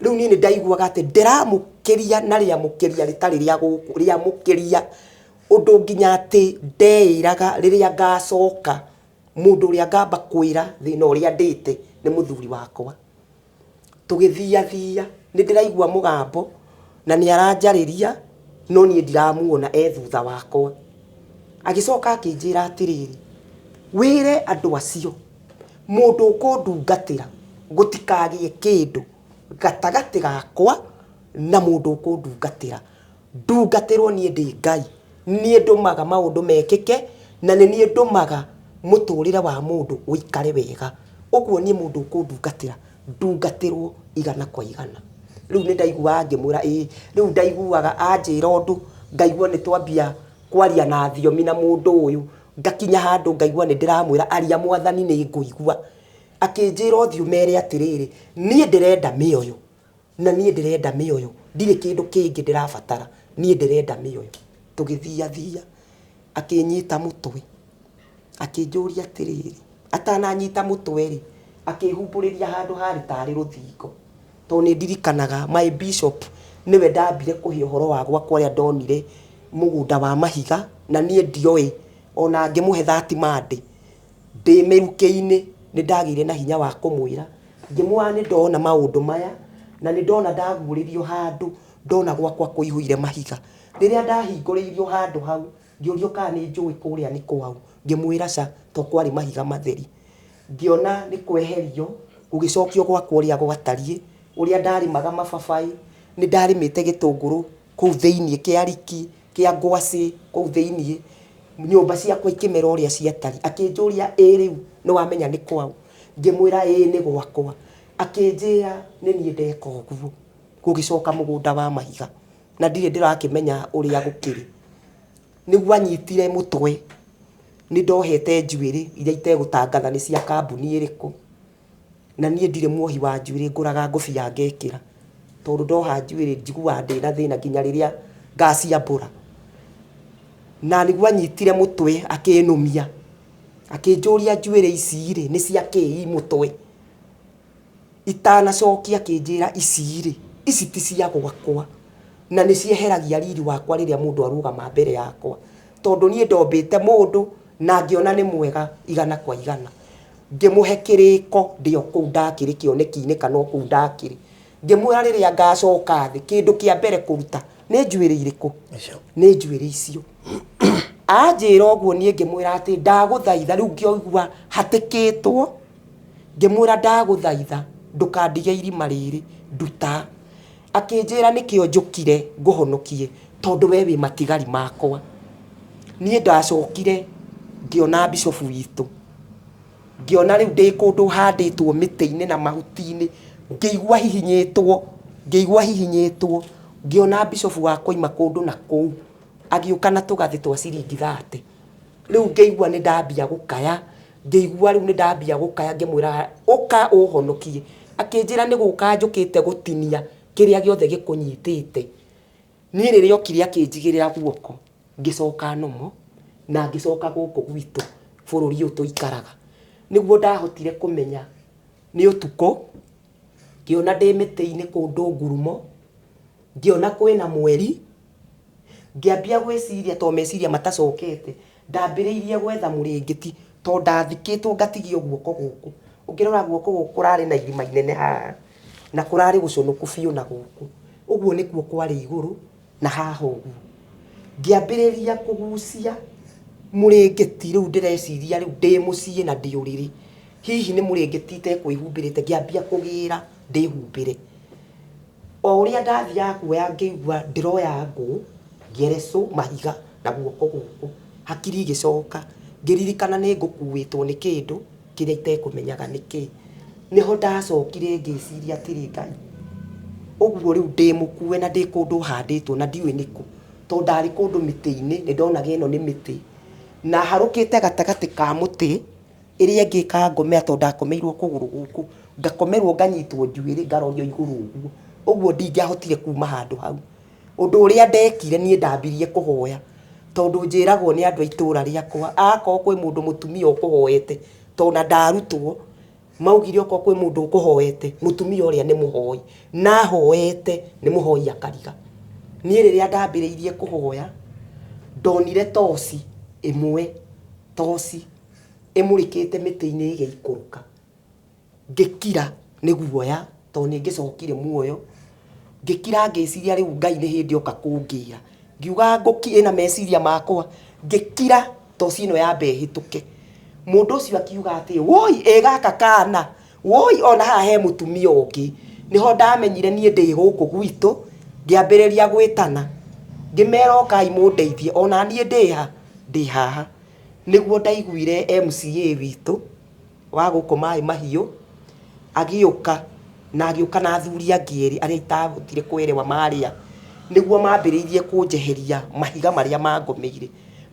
Rĩu niĩ nĩ ndaiguaga atĩ ndĩramũkĩria na rĩamũkĩria rĩtarĩ rĩa gũkũ, rĩamũkĩria ũndũ nginya atĩ ndeĩraga rĩrĩa ngacoka Mũndũ ũrĩa ngamba kwĩra thĩna ũrĩa ndĩte nĩ mũthuri wakwa. Tũgĩthiathia nĩ ndĩraigua mũgambo na nĩ aranjarĩria no niĩ ndiramuona e thutha wakwa. Agĩcoka akĩnjĩra atĩrĩrĩ, wĩre andũ acio mũndũ ũkũndungatĩra gũtikagĩe kĩndũ gatagatĩ gakwa na mũndũ ũkũndungatĩra. Ndungatĩrwo niĩ ndĩ Ngai, nĩ niĩ ndũmaga maũndũ mekĩke, na nĩ niĩ ndũmaga mũtũrĩre wa mũndũ ũikare wega. Ũguo niĩ mũndũ ũkũndungatĩra, ndungatĩrwo igana kwa igana. Rĩu nĩ ndaiguaga ngĩmwĩra ĩĩ, rĩu ndaiguaga anjĩra ũndũ, ngaigua nĩ twambia kwaria na thiomi na mũndũ ũyũ, ngakinya handũ ngaigua nĩ ndĩramwĩra aria mwathani nĩ ngũigua. Akĩnjĩra ũthiĩ ũmere atĩrĩrĩ, niĩ ndĩrenda mĩoyo. Na niĩ ndĩrenda mĩoyo, ndirĩ kĩndũ kĩngĩ ndĩrabatara, niĩ ndĩrenda mĩoyo. Tũgĩthiathia, akĩnyita mũtwe, akĩnjũria atĩrĩrĩ, atananyita mũtwe-rĩ, akĩhumbũrĩria handũ harĩ tarĩ rũthingo. Tondũ nĩ ndirikanaga my bishop nĩwe ndambire kũhe ũhoro wa gwakwa ũrĩa ndonire mũgũnda wa mahiga, na niĩ ndioĩ, ona ngĩmũhe that Monday. Ndĩ mĩrukĩ-inĩ nĩ ndagĩire na hinya wa kũmwĩra, ngĩmwĩra nĩ ndona maũndũ maya, na nĩ ndona ndaguũrĩrio handũ, ndona gwakwa kũihũire mahiga. Rĩrĩa ndahingũrĩirio handũ hau, ngĩũrio kana nĩ njũĩ kũrĩa nĩ kwaũ, ngĩmwĩra ca, tondũ kwarĩ mahiga matheri. Ngĩona nĩ kweherio, gũgĩcokio gwakwa ũrĩa gwatariĩ, ũrĩa ndarĩmaga mababaĩ, nĩ ndarĩmĩte gĩtũngũrũ kũu thĩiniĩ kĩa riki, kĩa ngwacĩ kũu thĩiniĩ, nyũmba ciakwa ikĩmera ũrĩa ciatariĩ. Akĩnjũria, ĩ rĩu nĩ wamenya nĩ kwaũ? Ngĩmwĩra ĩĩ nĩ gwakwa. Akĩnjĩra nĩ niĩ ndeka ũguo, gũgĩcoka mũgũnda wa mahiga, na ndirĩ ndĩrakĩmenya ũrĩa gũkĩrĩ. Nĩguo anyitire mũtwe, nĩ ndohete njuĩrĩ iria itegũtangatha nĩ cia kambuni ĩrĩkũ. Na niĩ ndirĩ muohi wa njuĩrĩ, ngũraga ngũbia ngekĩra, tondũ ndoha njuĩrĩ njiguaga ndĩna thĩna nginya rĩrĩa ngaciambũra. Na nĩguo anyitire mũtwe akĩnũmia, akĩnjũria njuĩrĩ ici rĩ, nĩ cia kĩ i mũtwe? Itanacokia akĩnjĩra ici rĩ, ici ti cia gwakwa, na nĩ cieheragia riri wakwa rĩrĩa mũndũ arũgama mbere yakwa, tondũ niĩ ndombĩte mũndũ na ngĩona nĩ mwega igana kwa igana. Ngĩmũhe kĩrĩko ndĩ o kũu ndakĩrĩ kĩoneki-inĩ kana o kũu ndakĩrĩ. Ngĩmwĩra rĩrĩa ngacoka thĩ, kĩndũ kĩa mbere kũruta Nĩ njuĩrĩ irĩkũ? Icio. Nĩ njuĩrĩ icio. Anjĩra ũguo niĩ ngĩmwĩra atĩ ndagũthaitha, rĩu ngĩigua hatĩkĩtwo, ngĩmwĩra ndagũthaitha ndũkandige irima rĩrĩ, nduta. Akĩnjĩra nĩkĩo njũkire ngũhonokie tondũ we wĩ matigari makwa. Niĩ ndacokire ngĩona bishofu witũ, ngĩona rĩu ndĩ kũndũ handĩtwo mĩtĩ-inĩ na mahuti-inĩ, ngĩigua hihinyĩtwo, ngĩigua hihinyĩtwo, ngĩona bishofu wakwa aima kũndũ na kũu, agĩũka na tũgathĩ twa ciringi thate. Rĩu ngĩigua nĩ ndambia gũkaya, ngĩigua rĩu nĩ ndambia gũkaya ngĩmwĩra ũka ũhonokie. Akĩnjĩra nĩ gũka njũkĩte gũtinia kĩrĩa gĩothe gĩkũnyitĩte. Niĩ rĩrĩa okire akĩnjigĩrĩra guoko, ngĩcoka nomo, na ngĩcoka gũkũ gwitũ bũrũri ũyũ tũikaraga. Nĩguo ndahotire kũmenya nĩ ũtukũ, ngĩona ndĩ mĩtĩ-inĩ kũndũ ngurumo, ngĩona kwĩna mweri, ngĩambia gwĩciria to meciria matacokete, ndambĩrĩirie gwetha mũrĩngĩti to ndathikĩtwo ngatigio guoko gũkũ. Ũngĩrora guoko gũkũ kũrarĩ na irima inene haha, na kũrarĩ gũcũnũku biũ na gũkũ. Ũguo nĩkuo kwarĩ igũrũ na haha ũguo. Ngĩambĩrĩria kũgucia mũrĩngĩti, rĩu ndĩreciria rĩu ndĩ mũciĩ na ndĩ ũrĩrĩ. Hihi nĩ mũrĩngĩti itekwĩhumbĩrĩte, ngĩambia kũgĩra ndĩhumbĩre. O ũrĩa ndathiaga kuoya ngĩigua ndĩroya ngũ, ngerecũ, mahiga na guoko gũkũ. Hakiri igĩcoka, ngĩririkana nĩ ngũkuĩtwo nĩ kĩndũ kĩrĩa itekũmenyaga nĩ kĩĩ. Nĩho ndacokire ngĩciria atĩrĩ, Ngai, ũguo rĩu ndĩ mũkue na ndĩ kũndũ handĩtwo na ndiũĩ nĩkũ. Tondũ ndarĩ kũndũ mĩtĩ-inĩ, nĩ ndonaga ĩno nĩ mĩtĩ. Na harũkĩte gatagatĩ ka mũtĩ, ĩrĩa ĩngĩ ĩkangomera tondũ ndakomeirwo kũgũrũ gũkũ. Ngakomerwo nganyitwo njuĩrĩ ngarorio igũrũ ũguo. Ũguo ndingĩahotire kuma handũ hau. Ũndũ ũrĩa ndekire niĩ ndambirie kũhoya. Tondũ njĩragwo nĩ andũ a itũra rĩakwa, akorwo kwĩ mũndũ mũtumia ũkũhoete, tondũ ona ndarutwo, maugire okorwo kwĩ mũndũ ũkũhoete, mũtumia ũrĩa nĩ mũhoi. Na ahoete nĩ mũhoi akariga. Niĩ rĩrĩa ndambĩrĩirie kũhoya, ndonire toci ĩmwe, toci ĩmũrĩkĩte mĩtĩ-inĩ ĩgĩikũrũka. Ngĩkira nĩ guoya tondũ nĩ ngĩcokire muoyo. Ngĩkira ngĩciria rĩu Ngai nĩ hĩndĩ oka kũngĩra. Ngiuga ĩna meciria makwa, ngĩkira toci ĩno yambe ĩhĩtũke. Mũndũ ũcio akiuga atĩ, woi ĩ gaka kana, woi ona haha he mũtumia ũngĩ. Nĩho ndamenyire niĩ ndĩ gũkũ gwitũ, ngĩambĩrĩria gwĩtana. Ngĩmera ũkai mũndeithie, ona niĩ ndĩ ha? Ndĩ haha. Nĩguo ndaiguire MCA witũ wa gũkũ Maĩ Mahiũ agĩũka, na agĩũka na athuri angĩ erĩ arĩa itahotire kũerewa marĩ a. Nĩguo mambĩrĩirie kũnjeheria mahiga marĩa mangomeire.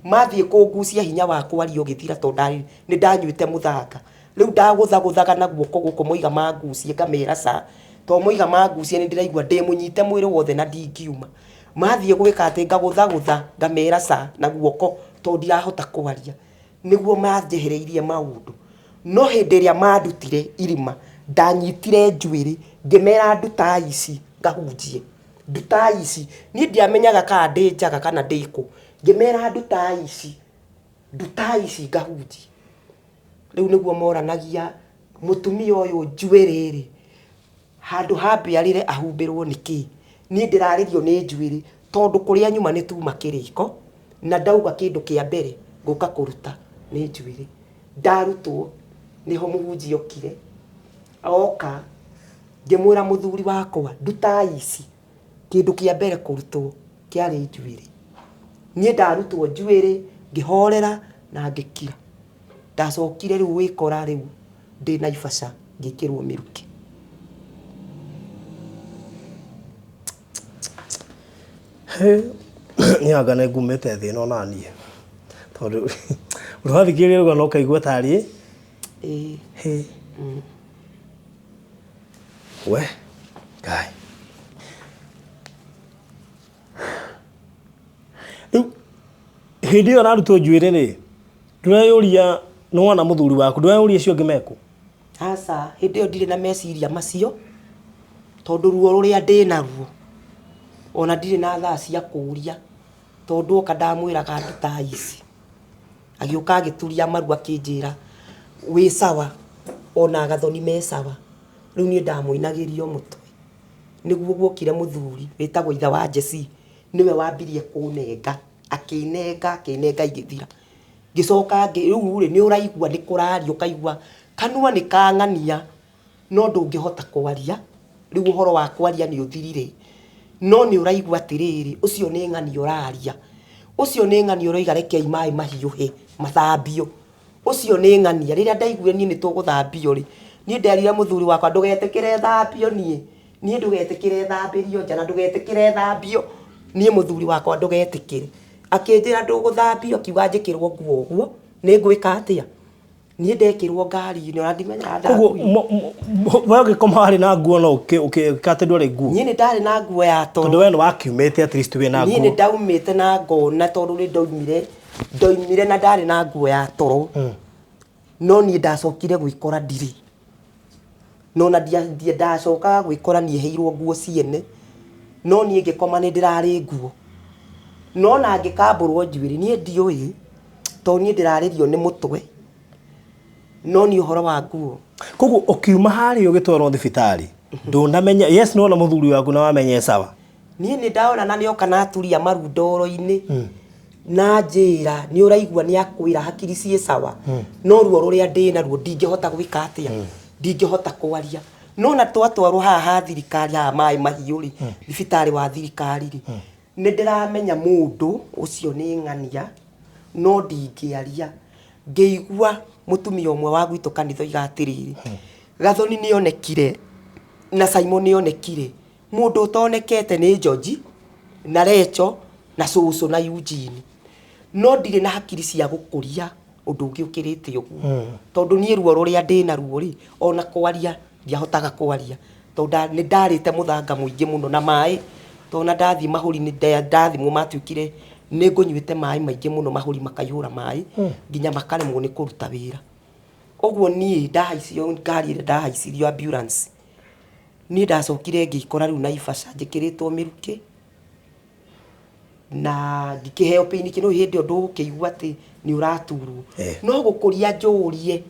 Mathiĩ kũngucia hinya wa kwaria ũgĩthira tondũ nĩ ndanyuĩte mũthanga. Rĩu ndagũthagũthaga na guoko gũkũ moiga mangucie ngamera ca. Tondũ moiga mangucie nĩ ndĩraigua ndĩ mũnyite mwĩrĩ wothe na ndingiuma. Mathiĩ gwĩka atĩ ngagũthagũtha ngamera ca na guoko tondũ ndirahota kwaria. Nĩguo manjehereirie maũndũ. No hĩndĩ ĩrĩa mandutire irima, ndanyitire njuĩrĩ, ngĩmera ndutai ici ngahunjie. Ndutai ici. Niĩ ndiamenyaga kana ndĩ njaga kana ndĩ kũ. Ngĩmera ndutai ici, ndutai ici ngahunjie. Rĩu nĩguo moranagia mũtumia ũyũ njuĩrĩ rĩ, handũ ha arĩre ahumbĩrwo nĩ kĩ? Niĩ ndĩrarĩrio nĩ njuĩrĩ tondũ kũrĩa nyuma nĩ tuma kĩrĩko, na ndauga kĩndũ kĩa mbere ngũka kũruta nĩ njuĩrĩ. Ndarutwo nĩho mũhunjia okire, oka ngĩmwĩra mũthuri wakwa ndutai ici, kĩndũ kĩa mbere kũrutwo kĩarĩ njuĩrĩ. Niĩ ndarutwo njuĩrĩ ngĩhorera na ngĩkira. Ndacokire rĩu gwĩkora rĩu ndĩ Naivasha ngĩkĩrwo mĩrukĩ. Niĩ anga nĩ ngumĩte thĩ ĩno naniĩ, tondũ ũrathikĩrĩria rũgano ũkaigua tarĩ Ĩĩ. We Ngai. Rĩu hĩndĩ ĩyo ũrarutwo njuĩrĩ rĩ, ndũreyũria nĩ wona mũthuri waku, ndũreyũria acio angĩ mekũ? Aca, hĩndĩ ĩyo ndirĩ na meciria macio, tondũ ruo rũrĩa ndĩnaruo, ona ndirĩ na thaa cia kũũria, tondũ oka ndamwĩraga ndutai ici. Agĩũka agĩturia maru akĩnjĩra wĩ sawa, ona Gathoni me sawa. Rĩu niĩ ndamũinagĩria o mũtwe. Nĩguo guokire mũthuri wĩtagwo ithe wa Jessie. Nĩwe wambirie kũnenga, akĩnenga, akĩnenga igĩthira. Ngĩcoka ngĩ, rĩu rĩ, nĩ ũraigua nĩ kũrario ũkaigua kanua nĩ kang'ania no ndũngĩhota kwaria, rĩu ũhoro wa kwaria nĩ ũthirire. No nĩ ũraigua atĩrĩrĩ, ũcio nĩ ng'ania ũraria, ũcio nĩ ng'ania ũroiga rekei maĩ mahiũhe mathambio, ũcio nĩ ng'ania. Rĩrĩa ndaiguire niĩ nĩ tũgũthambio rĩ, niĩ nderire mũthuri wakwa ndũgetĩkĩre thambio niĩ. Niĩ ndũgetĩkĩre thambĩrio nja na ndũgetĩkĩre thambio niĩ mũthuri wakwa ndũgetĩkĩre. Akĩnjĩra ndũgũthambio akiuga njĩkĩrwo nguo ũguo nĩ ngwĩka atĩa? Niĩ ndekĩrwo ngari-inĩ ona ndimenyaga Koguo ndakuire. we ũgĩkoma warĩ na nguo no ũgĩka atĩ ndwarĩ nguo? Niĩ nĩ ndarĩ na nguo ya toro. Tondũ we nĩ wakiumĩte at least wĩna Niĩ nĩ nguo. ndaumĩte na ngona tondũ nĩ ndaumire ndoimire na ndarĩ na nguo ya toro. No niĩ ndacokire gwĩkora ndirĩ. No na ndacokaga gwĩkora niĩ heirwo nguo ciene, no niĩ ngĩkoma nĩ ndĩrarĩ nguo. No ona ngĩkambũrwo njuĩrĩ, niĩ ndiũĩ, tondũ niĩ ndĩrarĩrio nĩ mũtwe, no niĩ ũhoro wa nguo. Koguo ũkiuma harĩa ũgĩtwarwo thibitarĩ, ndũnamenya, yes nĩ wona mũthuri waku na wamenya e sawa. Niĩ nĩ ndaona na nĩoka na aturia maru ndoro-inĩ na anjĩra nĩ ũraigua nĩ akwĩra hakiri ciĩ sawa no ruo rũrĩa ndĩ naruo ndingĩhota gwĩka atĩa ndingĩhota kwaria no na twatwarwo haha ha thirikari haha maĩ mahiũ rĩ thibitarĩ wa thirikari rĩ nĩ ndĩramenya mũndũ ũcio nĩ ng'ania no ndingĩaria ngĩigua mũtumia ũmwe wa gwitũ kanitha oiga atĩrĩrĩ Gathoni nĩonekire na Simon nĩonekire Mũndũ ũtonekete nĩ Njonji na Recho na cũcũ na Eugene. No ndirĩ na hakiri cia gũkũria ũndũ ũngĩ ũkĩrĩte ũguo. Tondũ niĩ ruo rũrĩa ndĩnaruo rĩ, ona kwaria ndiahotaga kwaria. Tondũ nĩ ndarĩte mũthanga mũingĩ mũno na maĩ, tondũ ona ndathiĩ mahũri ndathimwo matuĩkire nĩ ngũnyuĩte maĩ maingĩ mũno mahũri makaihũra maĩ nginya makaremwo nĩ kũruta wĩra. Ũguo niĩ ndahaicio ngari ĩrĩa ndahaicirio ambulance, Niĩ ndacokire ngĩkora rĩu Naivasha njĩkĩrĩtwo mĩrukĩ na ngĩkĩheo pain killer, nĩũĩ hĩndĩ ĩyo ndũgũkĩigua atĩ nĩ ũraturwo. No gũkũria njũrie,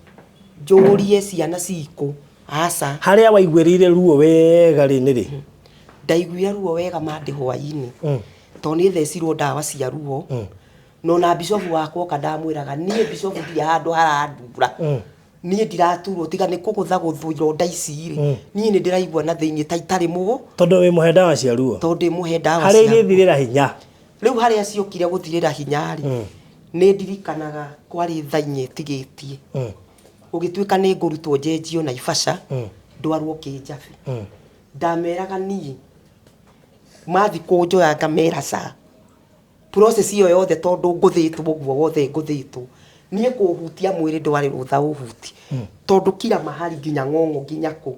njũrie ciana cikũ, aca. Harĩa waiguĩrĩire ruo wega rĩ nĩ rĩ? Ndaiguire ruo wega Monday hwainĩ, tondũ nĩ thecirwo ndawa cia ruo, na ona bishofu wakwa oka ndamwĩraga niĩ bishofu ndirĩ handũ harandura. Niĩ ndiraturwo tiga nĩ kũgũthagũthwo ironda ici rĩ mm. Niĩ nĩ ndĩraigua na thĩinĩ ta itarĩ mũgo. Tondũ wĩ mũhe ndawa cia ruo. Tondũ ndĩ mũhe ndawa cia ruo. Harĩa irĩthirĩra hinya. Rĩu harĩa ciokire gũthirĩra hinya rĩ mm. Nĩ ndirikanaga kwarĩ thaa inya ĩtigĩtie mm. Gũgĩtuĩka nĩ ngũrutwo njenjio Naivasha ndwarwo Kĩnjabi. Ndameraga niĩ mathi kũnjoya ngamera ca Process ĩyo yothe tondũ ngũthĩtwo ũguo wothe ngũthĩtwo, niĩ kũhutia mwĩrĩ ndwarĩ rũtha ũhutie. Tondũ kila mahali nginya ng'ong'o nginya kũ,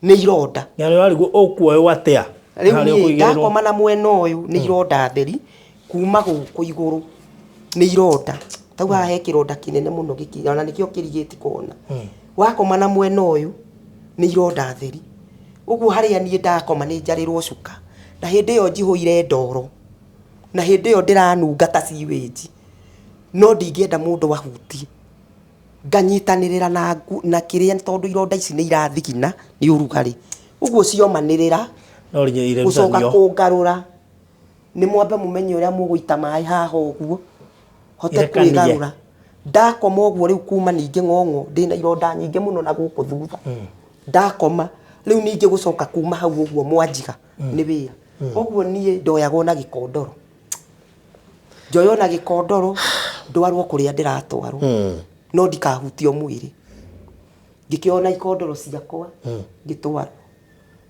nĩ ironda. Na nĩ ũrarigwo ũkuoywo atĩa? Rĩu niĩ ndakoma na mwena ũyũ nĩ ironda theri, kuma gũkũ igũrũ nĩ ironda. Tau haha he kĩronda kĩnene mũno gĩkĩ, ona nĩkĩo kĩrigĩti kuona. Wakoma na mwena ũyũ nĩ ironda theri. Ũguo harĩa niĩ ndakoma nĩ njarĩrwo cuka. Na hĩndĩ ĩyo njihũire ndoro, na hĩndĩ ĩyo ndĩranunga ta sewage, no ndingĩenda mũndũ ahutie. Nganyitanĩrĩra na na kĩrĩa tondũ ironda ici nĩ irathigina nĩ ũrugarĩ. Ũguo ciomanĩrĩra, gũcoka kũngarũra, nĩ mwambe mũmenye ũrĩa mũgũita maĩ haha ũguo, hote kwĩgarũra. Ndakoma ũguo rĩu kuma ningĩ ng'ong'o ndĩna ironda nyingĩ mũno na gũkũ thutha. Ndakoma, rĩu ningĩ gũcoka kuma hau ũguo mwanjiga nĩ wĩra. Ũguo niĩ ndoyagwo na gĩkondoro. Njoywo na gĩkondoro ndwarwo kũrĩa ndĩratwarwo. No ndikahutio mwĩrĩ. Ngĩkĩoywo na ikondoro ciakwa ngĩtwarwo.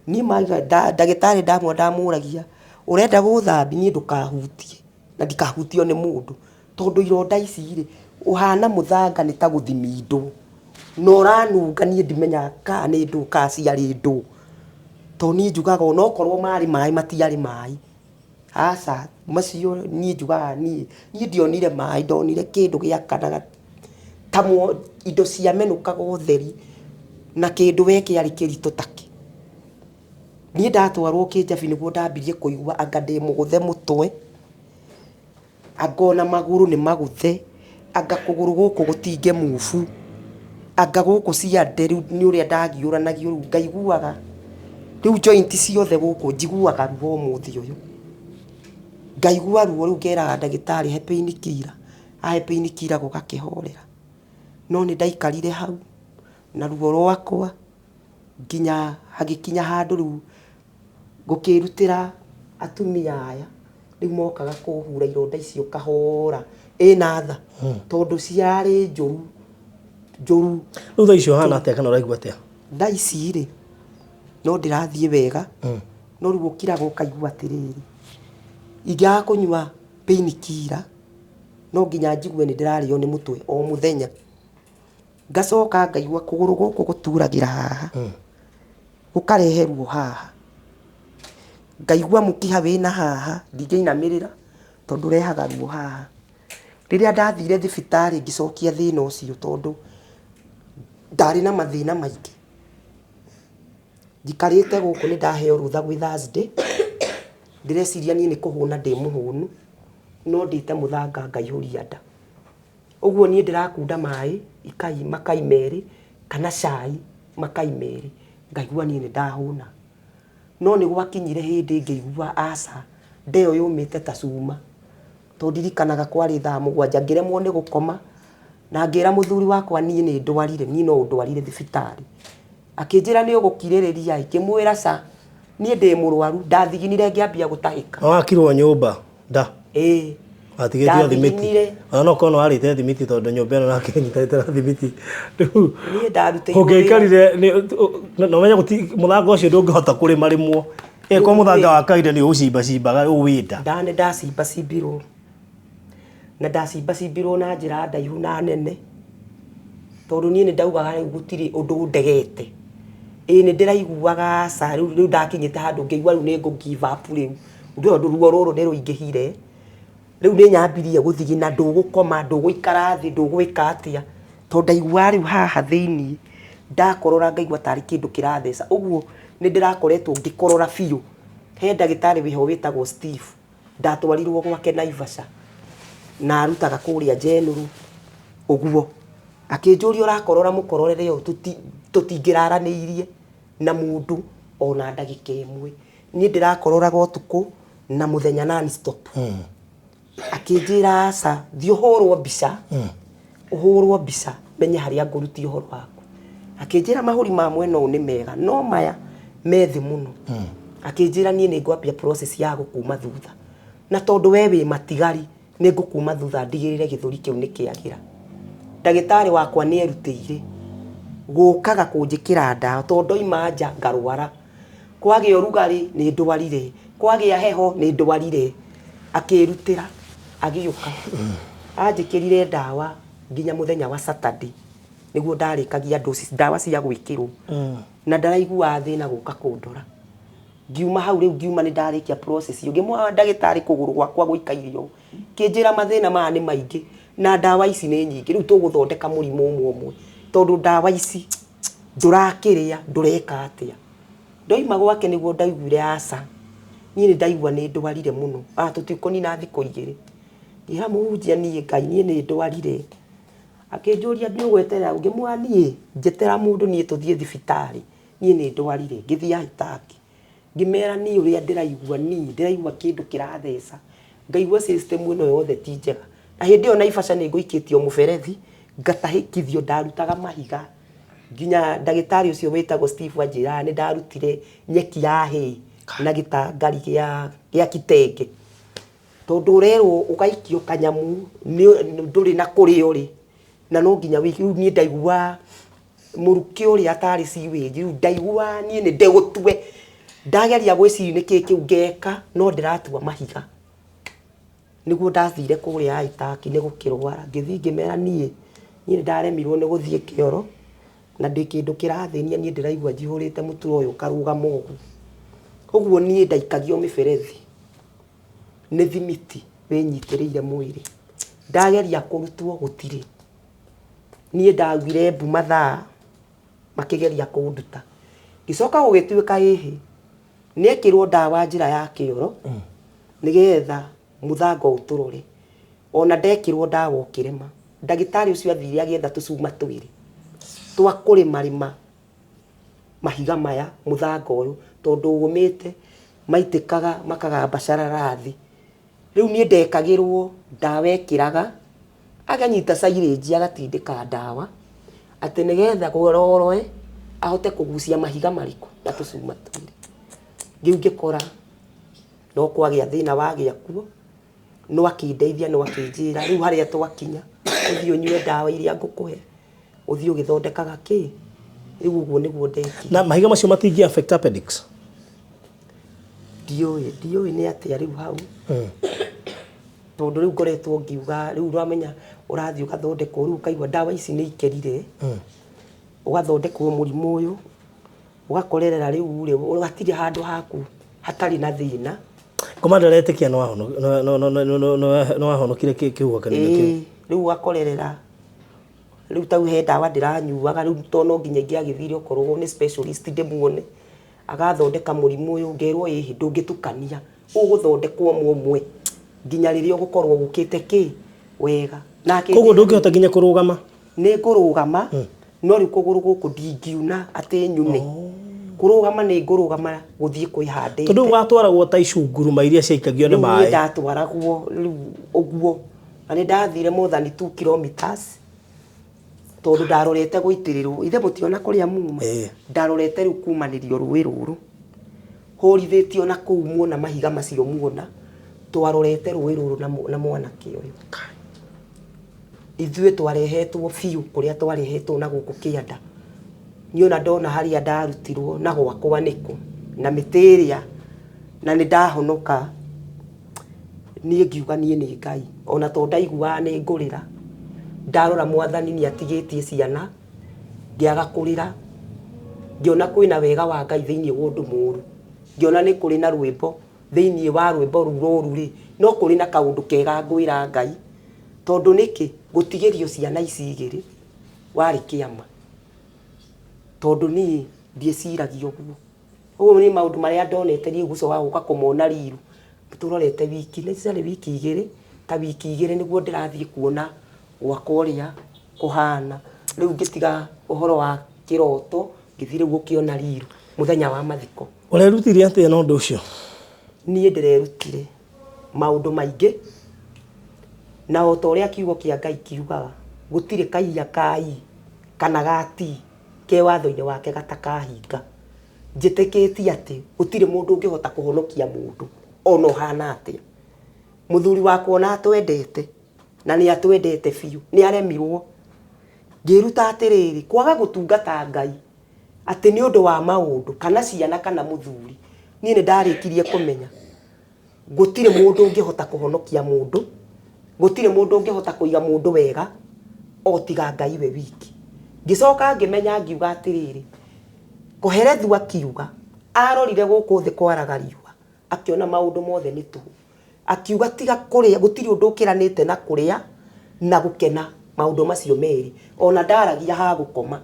Niĩ mauga ndagĩtarĩ ndamwona ndamũragia, ũrenda gũthambia? Niĩ ndũkahutie na ndikahutio nĩ mũndũ. Tondũ ironda ici rĩ, ũhana mũthanga nĩ ta gũthimindwo, na ũranunga niĩ ndimenyaga kana nĩ ndũũ kana ciarĩ ndũũ. Tondũ niĩ njugaga onokorwo marĩ maĩ matiarĩ maĩ, aca macio niĩ njugaga niĩ, niĩ ndionire maĩ ndonire kĩndũ gĩakanaga ta indo ciamenũkaga ũtheri, na kĩndũ we kĩarĩ kĩritũ takĩ. Niĩ ndatwarwo Kĩnjabi nĩguo ndambirie kũigua anga ndĩ mũgũthe mũtwe. Anga ona magũrũ nĩ magũthe, anga kũgũrũ gũkũ gũtingĩ move, anga gũkũ ciande rĩu nĩ ũrĩa ndagiũranagio rĩu ngaiguaga, rĩu joint ciothe gũkũ njiguaga ruo ũmũthĩ ũyũ. Ngaigua ruo rĩu ngeraga ndagĩtarĩ he painkiller, ahe painkiller gũgakĩhorera. No nĩ ndaikarire hau na ruo rwakwa nginya hagĩkinya handũ rĩu ngũkĩrutĩra atumia aya rĩu mokaga kũhura ironda icio kahora ĩna tha tondũ ciarĩ njũru njũru. Rĩu thaa ici ũhana atĩa kana ũraigua atĩa? Thaa ici rĩ, no ndĩrathiĩ wega, no rĩu ũkiraga ũkaigua atĩrĩrĩ, ingĩaga kũnyua painkiller, no nginya njigue nĩ ndĩrarĩo nĩ mũtwe o mũthenya. Ngacoka ngaigua kũgũrũ gũkũ gũturagĩra haha, gũkarehe ruo haha. Ngaigua mũkiha wĩna haha, ndingĩinamĩrĩra tondũ ũrehaga ruo haha. Rĩrĩa ndathire thibitarĩ ngĩcokia thĩna ũcio tondũ ndarĩ na mathĩna maingĩ. Njikarĩte gũkũ nĩ ndaheo rũtha gwĩ Thursday, ndĩreciria niĩ nĩ kũhũna ndĩ mũhũnu, no ndĩte mũthanga ngaihũria nda. Ũguo niĩ ndĩrakunda maĩ ikai makai merĩ kana cai makai merĩ, ngaigua niĩ nĩ ndahũna. No nĩ gwakinyire hĩndĩ ngĩigua aca, nda ĩyo yũmĩte ta cuma. Tondũ ndirikanaga kwarĩ thaa mũgwanja ngĩremwo nĩ gũkoma, na ngĩra mũthuri wakwa niĩ nĩ ndwarire, niĩ no ũndwarire thibitarĩ. Akĩnjĩra nĩ ũgũkirĩrĩria ĩ, ngĩmwĩra ca, niĩ ndĩ mũrwaru, ndathiginire ngĩambia gũtahĩka. Na wakirwo nyũmba nda? Ĩĩ. Watigĩtio thimiti? Ndathiginire. Ona no korwo nĩ warĩte thimiti tondũ nyũmba ĩno nake ĩnyitanĩte na thimiti. Rĩu Niĩ ndarutĩirwo wĩra. ũngĩaikarire na ũmenye mũthanga ũcio ndũngĩhota kũrĩma rĩmwo. Ĩko mũthanga wa kawaida nĩ ũcimbacimbaga rĩu wĩ nda. Nda nĩ ndacimbacimbirwo. Na ndacimbacimbirwo na njĩra ndaihu na nene, tondũ niĩ nĩ ndaugaga rĩu gũtirĩ ũndũ ũndegete. Ĩĩ nĩ ndĩraiguaga aca, rĩu rĩu ndakinyĩte handũ ngĩigua rĩu nĩ ngũ give up rĩu, tondũ ruo rũrũ nĩ rũingĩhire. Rĩu nĩ nyambirie gũthigina, ndũgũkoma, ndũgũikara thĩ, ndũgwĩka atĩa, tondũ ndaiguaga rĩu haha thĩiniĩ, ndakorora ngaigua tarĩ kĩndũ kĩratheca. Ũguo nĩ ndĩrakoretwo ngĩkorora biũ. He ndagĩtarĩ wĩho wĩtagwo Steve. Ndatwarirwo gwake Naivasha na arutaga kũrĩa General ũguo. Akĩnjũria ũrakorora mũkororere ũyũ tũtingĩraranĩirie na mũndũ ona ndagĩka ĩmwe. Niĩ ndĩrakororaga ũtukũ na mũthenya non stop. Akĩnjĩra aca, thiĩ ũhũrwo mbica, ũhũrwo mbica menye harĩa ngũrutia ũhoro waku. Akĩnjĩra mahũri ma mwena ũyũ nĩ mega no maya me thĩ mũno. Akĩnjĩra niĩ nĩ ngwambia process ya gũkuma thutha. Na tondũ we wĩ matigari nĩ ngũkuma thutha ndigĩrĩre gĩthũri kĩu nĩ kĩagĩra. Ndagĩtarĩ wakwa nĩ erutĩire gũkaga kũnjĩkĩra ndawa tondũ ndoima nja ngarwara. Kwagĩa ũrugarĩ nĩ ndwarire, kwagĩa heho nĩ ndwarire. Akĩrutĩra agĩũka anjĩkĩrire ndawa nginya mũthenya wa Saturday nĩguo ndarĩkagia doses, ndawa cia gwĩkĩrwo na ndaraiguaga thĩna gũka kũndora. Ngiuma hau rĩu ngiuma nĩ ndarĩkia process ĩyo, ngĩmwĩra ndagĩtarĩ kũgũrũ gwakwa gũikaire ũũ, kĩnjĩra mathĩna maya nĩ maingĩ na ndawa ici nĩ nyingĩ, rĩu tũgũthondeka mũrimũ ũmwe ũmwe tondũ ndawa ici ndũrakĩrĩa ndũreka atĩa. Ndoima gwake nĩguo ndaiguire aca, niĩ nĩ ndaigua nĩ ndwarire mũno, ona tũtikũnina thikũ igĩrĩ. Ngĩra mũhunjia niĩ Ngai niĩ nĩ ndwarire. Akĩnjũria nĩ ũgweterera ũ? Ngĩmwĩra niĩ njetera mũndũ niĩ tũthiĩ thibitarĩ, niĩ nĩ ndwarire. Ngĩthiĩ Ahitaki, ngĩmera niĩ ũrĩa ndĩraigua niĩ ndĩraigua kĩndũ kĩratheca, ngaigua system ĩno yothe ti njega. Na hĩndĩ ĩyo Naivasha nĩ ngũikĩtio mũberethi, ngatahĩkithio, ndarutaga mahiga. Nginya ndagĩtarĩ ũcio wĩtagwo Steve anjĩraga nĩ ndarutire nyeki ya hay na gĩtangari gĩa kitenge. Tondũ ũrerwo ũgaikio kanyamũ ndũrĩ na kũrĩa ũrĩ, na no nginya wĩikie. Rĩu niĩ ndaiguaga mũrukĩ ũrĩa tarĩ sewage, rĩu ndaiguaga niĩ nĩ ndĩũtue. Ndageria gwĩciria nĩkĩ kĩu ngeka, no ndĩratua mahiga. Nĩguo ndathire kũrĩa Aitaki nĩ gũkĩrwara, ngĩthiĩ ngĩmera niĩ, niĩ nĩ ndaremirwo nĩ gũthiĩ kĩoro, na ndĩ kĩndũ kĩrathĩnia niĩ ndĩraigua njihũrĩte mũturo ũyũ ũkarũgama ũguo. Ũguo niĩ ndaikagio mĩberethi. Nĩ thimiti wĩnyitĩrĩire mwĩrĩ. Ndageria kũrutwo gũtirĩ. Niĩ ndaugire mbu mathaa makĩgeria kũnduta. Ngĩcoka gũgĩtuĩka ĩhĩ, nĩekĩrwo ndawa njĩra ya kĩoro nĩgetha mũthanga ũtũrore. Ona ndekĩrwo ndawa ũkĩrema. Ndagĩtarĩ ũcio athire agĩetha tũcuma twĩrĩ twa kũrĩmarĩma mahiga maya, mũthanga ũyũ, tondũ ũmĩte, maitĩkaga makagamba carara thĩ. Rĩu niĩ ndekagĩrwo ndawa ekĩraga, akanyita silage agatindĩka ndawa, atĩ nĩgetha kwororoe ahote kũgucia mahiga marĩkũ na tũcuma twĩrĩ. Rĩu ngĩkora no kwagĩa thĩna wagĩa kuo, no akĩndeithia no akĩnjĩra rĩu harĩa twakinya, ũthiĩ ũnyue ndawa iria ngũkũhe, ũthiĩ ũgĩthondekaga kĩ. Rĩu ũguo nĩguo ndekire. Na mahiga macio matingĩ affect appendix? Ndiũĩ, ndiũĩ nĩ atĩa rĩu hau. Tondũ rĩu ngoretwo ngiuga, rĩu ũramenya ũrathiĩ ũgathondekwo rĩu ũkaigua ndawa ici nĩ ikerire, ũgathondekwo mũrimũ ũyũ, ũgakorerera rĩu rĩ, hatirĩ handũ haku hatarĩ na thĩna. Komanda aretĩkia nĩ wahonokire kĩhuhũkanio kĩu. Ĩĩ, rĩu ũgakorerera rĩu tau he ndawa ndĩranyuaga rĩu to no nginya ingĩagĩthire okorwo nĩ specialist ndĩmuone, agathondeka mũrimũ ũyũ ngerwo ĩhĩ ndũngĩtukania, ũgũthondekwo ũmwe ũmwe nginya rĩrĩa ũgũkorwo ũkĩte kĩ wega. Na Koguo ndũngĩhota nginya kũrũgama? Nĩ ngũrũgama, no rĩu kũgũrũ gũkũ ndingiuna atĩ nyune. Kũrũgama nĩ ngũrũgama gũthiĩ kwĩhandĩte. Tondũ watwaragwo ta icunguruma iria ciaikagio nĩ Rĩu niĩ maĩ. ndatwaragwo rĩu ũguo, na nĩ ndathire more than 2 kilometers tondũ ndarorete gũitĩrĩrwo, ithe mũtiona kũrĩa muma, ndarorete rĩu kumanĩrio rũĩ rũrũ, hũrithĩtio na kũu muona mahiga macio muona, twarorete rũĩ rũrũ na mwanake ũyũ. Ithuĩ twarehetwo biũ kũrĩa twarehetwo na gũkũ kĩanda. Niĩ ona ndona harĩa ndarutirwo na gwakwa nĩkũ, na mĩtĩ ĩrĩa, na nĩ ndahonoka, niĩ ngiuga niĩ nĩ Ngai. Ona to ndaiguaga nĩ ngũrĩra, ndarora Mwathani nĩ atigĩtie ciana, ngĩaga kũrĩra, ngĩona kwĩna wega wa Ngai thĩiniĩ wa ũndũ mũru, ngĩona nĩ kũrĩ na rwĩmbo, thĩiniĩ wa rwĩmbo rũu rũru rĩ, no kũrĩ na kaũndũ kega ngwĩra Ngai, tondũ nĩkĩ, gũtigĩrio ciana ici igĩrĩ, warĩ kĩama. Tondũ niĩ ndiĩciragia ũguo. Ũguo nĩ maũndũ marĩa ndonete niĩ gũcoka gũka kũmona riru, tũrorete wiki, nĩ ciarĩ wiki igĩrĩ, ta wiki igĩrĩ nĩguo ndĩrathiĩ kuona gwakwa ũrĩa kũhana. Rĩu ngĩtiga ũhoro wa kĩroto, ngĩthiĩ rĩu gũkĩona riru mũthenya wa mathiko. Ũrerutire atĩa na ũndũ ũcio? Niĩ ndĩrerutire maũndũ maingĩ, na o ta ũrĩa kiugo kĩa Ngai kiugaga, gũtirĩ kaia ka i kana ga ti ke watho-inĩ wake gatakahinga. Njĩtĩkĩtie atĩ gũtirĩ mũndũ ũngĩhota kũhonokia mũndũ ona ũhana atĩa. Mũthuri wakwa ona atwendete, na nĩ atwendete biũ, nĩ aremirwo. Ngĩĩruta atĩrĩrĩ, kwaga gũtungata Ngai atĩ nĩ ũndũ wa maũndũ kana ciana kana mũthuri, niĩ nĩ ndarĩkirie kũmenya gũtirĩ mũndũ ũngĩhota kũhonokia mũndũ, gũtirĩ mũndũ ũngĩhota kũiga mũndũ wega o tiga Ngai we wiki. Ngĩcoka ngĩmenya ngiuga atĩrĩrĩ, Kohelethu akiuga, arorire gũkũ thĩ kwaraga riũa, akĩona maũndũ mothe nĩ tũhũ. Akiuga tiga kũrĩa, gũtirĩ ũndũ ũkĩranĩte na kũrĩa na gũkena, maũndũ macio merĩ. Ona ndaragia ha gũkoma.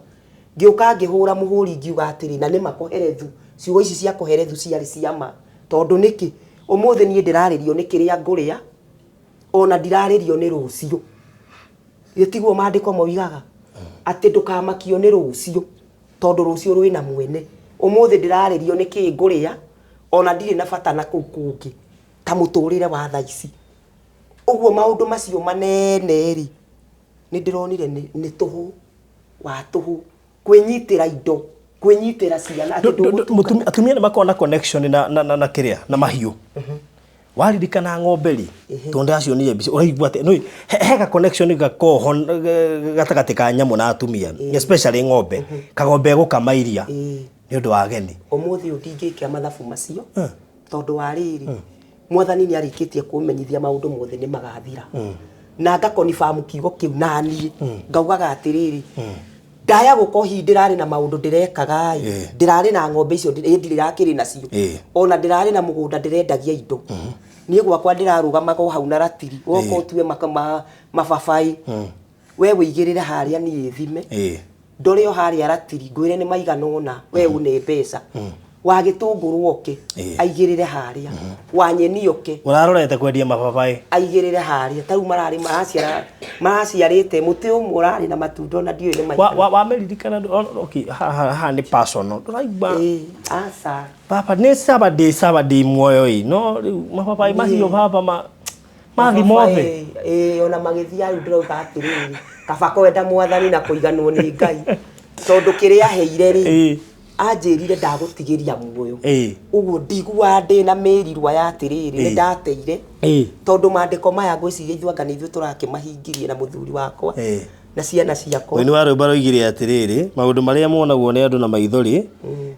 Ngĩũka ngĩhũra mũhũri ngiuga atĩrĩ, na nĩma Kohelethu, ciugo ici cia Kohelethu ciarĩ cia ma. Tondũ nĩkĩ? Ũmũthĩ niĩ ndĩrarĩrio nĩ kĩrĩa ngũrĩa, ona ndirarĩrio nĩ rũciũ. Githĩ tiguo maandĩko moigaga? Atĩ ndũkamakio nĩ rũciũ, tondũ rũciũ rwĩna mwene. Ũmũthĩ ndĩrarĩrio nĩ kĩĩ ngũrĩa, ona ndirĩ na bata na kũu kũngĩ, ta mũtũrĩre wa thaa ici. Ũguo maũndũ macio manene rĩ, nĩ ndĩronire nĩ tũhũ wa tũhũ, kwĩnyitĩra indo, kwĩnyitĩra ciana, atĩ ndũgũtungata. Atumia nĩ makoragwo na connection na kĩrĩa, na mahiũ. Waririkana ng'ombe rĩ, tondũ ndacionire mbica, ũraigua atĩ, nĩ, he ga connection gakoragwo ho gatagatĩ ka nyamũ na atumia, especially ng'ombe. Kagombe gũkama iria nĩ ũndũ wa ageni. Ũmũthĩ ũyũ ndingĩkia mathabu macio, tondũ wa rĩrĩ, Mwathani nĩ arĩkĩtie kũmenyithia maũndũ mothe nĩ magathira. Na ngakonifam kiugo kĩu naniĩ, ngaugaga atĩrĩrĩ, ndaya gũka hihi ndĩrarĩ na maũndũ ndĩrekaga ĩ, ndĩrarĩ na ng'ombe icio ĩ ndĩrakĩrĩ nacio, ona ndĩrarĩ na mũgũnda ndĩrendagia indo. Niĩ gwakwa ndĩrarũgamaga o hau na ratiri, woka ũtue mababaĩ, we wĩigĩrĩre harĩa niĩ thime, ndore o harĩa ratiri ngwĩre nĩ maigana ũna, we une mbeca. Wa gĩtũngũrũ oke, aigĩrĩre harĩa, wa nyeni oke. Ũrarorete kwendia mababaĩ. Aigĩrĩre harĩa, ta rĩu mararĩ maraciara, maraciarĩte mũtĩ ũmwe ũrarĩ na matunda ona ndiũĩ nĩ maigana. Wamĩririkana, okay, haha nĩ personal, ndũraigua. Aca. Baba, nĩ sawa ndĩ sawa ndĩ muoyo ĩ, no rĩu mababaĩ macio baba ma. Mathi Baba, mothe. Ĩ, ĩ, ona magĩthiĩ rĩu ndĩrauga atĩrĩrĩ, kaba kwenda mwathani na kũiganwo nĩ Ngai, tondũ kĩrĩa aheire rĩ, anjĩrire ndagũtigĩria muoyo. Ũguo ndiguaga ndĩna mĩrirwa ya atĩrĩrĩ, nĩ ndateire, tondũ maandĩko maya ngwĩciria ithuĩ anga nĩ ithuĩ tũrakĩmahingirie na mũthuri wakwa na ciana ciakwa. Mũini wa rwĩmbo aroigire atĩrĩrĩ, maũndũ marĩa monagwo nĩ andũ na maitho rĩ,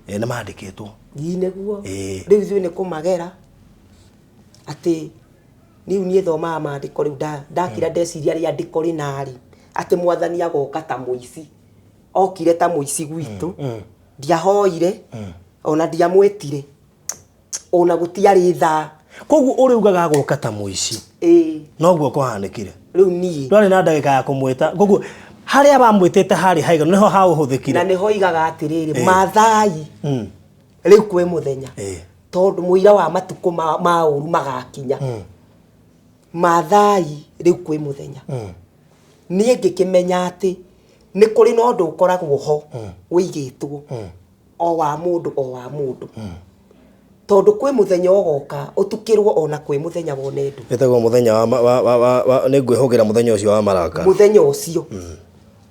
nĩ mandĩkĩtwo. Ii nĩguo. Rĩu ithuĩ nĩ kũmagera atĩ rĩu niĩ thomaga maandĩko rĩu ndakira ndeciria rĩandĩko rĩna rĩ, atĩ mwathani agoka ta mũici, okire ta mũici gwitũ, ndiahoire, ona ndiamwĩtire, ona gũtiarĩ thaa. Koguo ũrĩugaga agoka ta mũici. Noguo kũhanĩkire. Rĩu niĩ ndwarĩ na ndagĩka ya kũmwĩta, koguo harĩa wamwĩtĩte harĩ haiganu nĩho haũhũthĩkire. Na nĩho igaga atĩrĩrĩ, Maathai rĩu kwĩ mũthenya, tondũ mũira wa matukũ ma ũru magakinya. Maathai rĩu kwĩ mũthenya. Niĩ ngĩkĩmenya atĩ nĩ kũrĩ na ũndũ ũkoragwo ho ũigĩtwo o wa mũndũ o wa mũndũ. Tondũ kwĩ mũthenya ũgoka ũtukĩrwo ona kwĩ mũthenya wone ndũ. Wĩtagwo mũthenya wa wa wa wa wa nĩ ngwĩhũgĩra mũthenya ũcio wa marakara. Mũthenya ũcio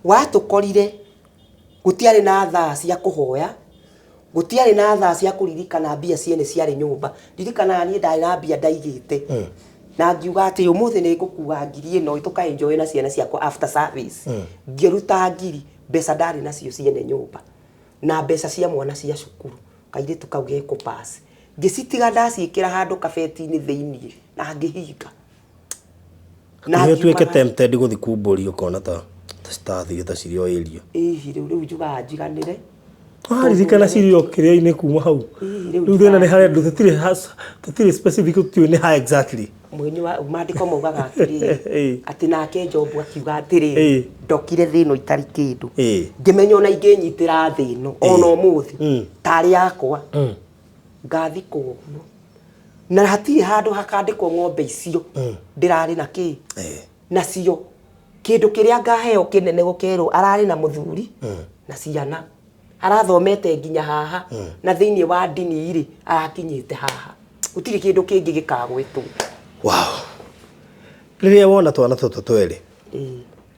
watũkorire gũtiarĩ na thaa cia kũhoya, gũtiarĩ na thaa cia kũririkana mbia ciene ciarĩ nyũmba. Ndirikanaga niĩ ndarĩ na mbia ndaigĩte, na ngiuga atĩ ũmũthĩ nĩ ngũkua ngiri ĩno tũka enjoy na ciana ciakwa after service. Ngĩruta ngiri, mbeca ndarĩ nacio ciene nyũmba, na mbeca cia mwana cia cukuru, kairĩtu kau gekũ pass. Ngĩcitiga ndaciĩkĩra handũ kabeti-inĩ thĩiniĩ na ngĩhinga. Na Nĩ ũtuĩke ngiumaga- tempted gũthiĩ kumbũri ũkona ta citathire ta cirĩ o area. Ĩhi rĩu njugaga njiganĩre. Waririkana cirĩ o kĩrĩa-inĩ kuma hau. Ĩhi, rĩu Rĩu thĩna nĩ harĩa ndũ tũtirĩ specific tũtiũĩ nĩ ha exactly. Mũini wa maandĩko maugaga atĩrĩrĩ, atĩ nake Jobu akiuga atĩrĩrĩ, ndokire thĩ ĩno itarĩ kĩndũ, ngĩmenya ona ingĩnyitĩra thĩ ĩno ona ũmũthĩ tarĩ yakwa, ngathikwo ũguo, na hatirĩ handũ hakandĩkwo ng'ombe icio ndĩrarĩ na kĩ nacio, kĩndũ kĩrĩa ngaheo kĩnene gũkerwo ararĩ na mũthuri na ciana, arathomete nginya haha, na thĩinĩ wa ndini rĩ arakinyĩte haha, gũtirĩ kĩndũ kĩngĩ gĩkagwĩtwo. Wow. Rĩrĩa wona twana tũtũ twĩrĩ,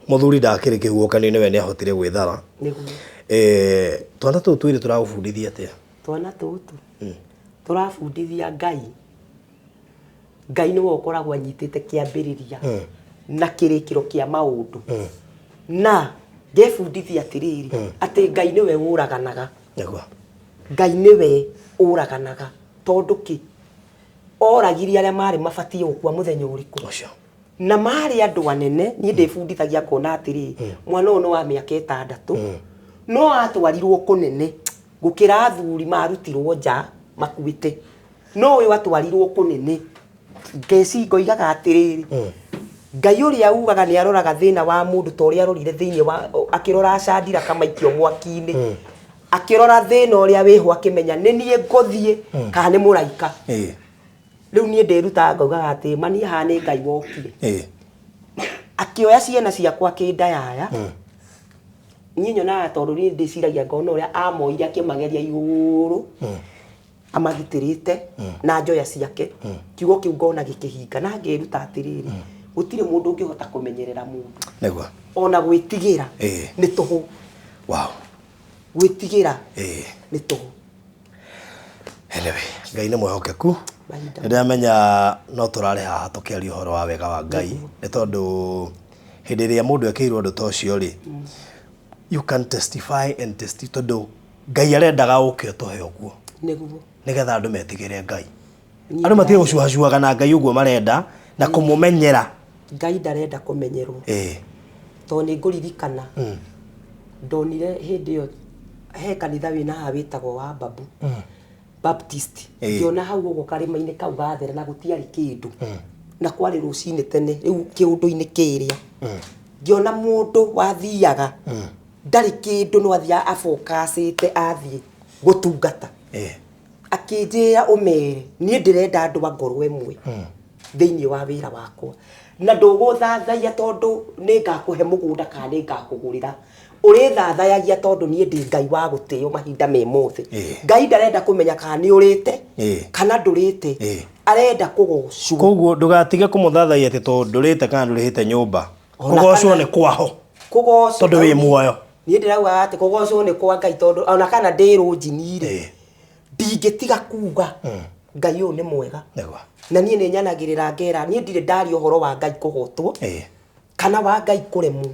mũthuri ndakĩrĩ kĩhuhũkanio-inĩ, we nĩahotire gwĩthara. Nĩguo. Twana tũtũ twĩrĩ tũragũbundithia atĩa? Twana tũtũ tũrabundithia Ngai. Ngai nĩwe ũkoragwo anyitĩte kĩambĩrĩria na kĩrĩkĩro kĩa maũndũ. Na ngebundithia atĩrĩrĩ, atĩ Ngai nĩwe ũraganaga. Nĩguo. Ngai nĩwe ũraganaga, tondũ kĩ? Oragirie arĩa marĩ mabatiĩ gũkua mũthenya ũrĩkũ? Ũcio. Na marĩ andũ anene, niĩ ndĩbundithagia ngona atĩrĩ, mwana ũyũ nĩ wa mĩaka 6, no atwarirwo kũnene gũkĩra athuri marutirwo nja makuĩte. No ũyũ atwarirwo kũnene. Ngeci ngoigaga atĩrĩrĩ, Ngai ũrĩa ugaga nĩ aroraga thĩna wa mũndũ ta ũrĩa arorire thĩinĩ wa, akĩrora Shandira kamaikio mwaki-inĩ. Akĩrora thĩna ũrĩa wĩho akĩmenya nĩ niĩ ngũthiĩ kana nĩ mũraika. Rĩu niĩ ndĩrutaga ngaugaga atĩ mani haha nĩ Ngai wokire. Akĩoya ciana ciakwa akĩndayaya. Niĩ nyonaga tondũ niĩ ndĩciragia ngona ũrĩa amoire akĩmageria igũrũ. Amagitĩrĩte na njoya ciake. Kiugo kĩu ngona gĩkĩhinga na ngĩruta atĩrĩrĩ, gũtirĩ mũndũ ũngĩhota kũmenyerera mũndũ. Nĩguo. Ona gwĩtigĩra nĩ tũhũ. Wow. Gwĩtigĩra nĩ tũhũ. Anyway, Ngai nĩ mwĩhokeku. Mahinda. Nĩ ndĩramenya no tũrarĩ haha tũkĩaria ũhoro wa wega wa Ngai, nĩ tondũ hĩndĩ ĩrĩa mũndũ ekĩirwo ũndũ ta ũcio rĩ, you can testify and testify, tondũ Ngai arendaga ũke ũtũhe ũguo. Nĩguo. Nĩgetha andũ metigĩre Ngai. Andũ matige gũcuacuaga na Ngai ũguo marenda na kũmũmenyera. Ngai ndarenda kũmenyerwo. Tondũ nĩ ngũririkana ndonire hĩndĩ ĩyo he kanitha wĩna haha wĩtagwo wa Babu. Baptist. Ngĩona hau ũguo karĩma-inĩ kau gathera na gũtiarĩ kĩndũ. Na kwarĩ rũcinĩ tene rĩu kĩũndũ-inĩ kĩrĩa. Ngĩona mũndũ wathiaga ndarĩ kĩndũ no athiaga abokacĩte athiĩ gũtungata. Akĩnjĩra ũmere niĩ ndĩrenda andũ a ngoro ĩmwe thĩinĩ wa wĩra wakwa. Na ndũgũthathaia tondũ nĩ ngakũhe mũgũnda kana nĩ ngakũgũrĩra. Ũrĩthathayagia tondũ niĩ ndĩ Ngai wa gũtĩo mahinda me mothe. Ngai ndarenda kũmenya kana nĩ ũrĩte kana ndũrĩte. Arenda kũgocwo. Koguo ndũgatige kũmũthathaiya atĩ tondũ ndũrĩte kana ndũrĩhĩte nyũmba. Ona Kũgocwo kana- nĩ kwaho. Kũgocwo Tondũ wĩ muoyo. Niĩ ndĩrauga atĩ kũgocwo nĩ kwa Ngai tondũ ona kana ndĩ rũnjini rĩ, Ĩĩ. ndingĩtiga kuga Ngai ũyũ nĩ mwega. Nĩguo. Na niĩ nĩ nyanagĩrĩra ngera, niĩ ndirĩ ndaria ũhoro wa Ngai kũhotwo Ĩĩ. kana wa Ngai kũremwo,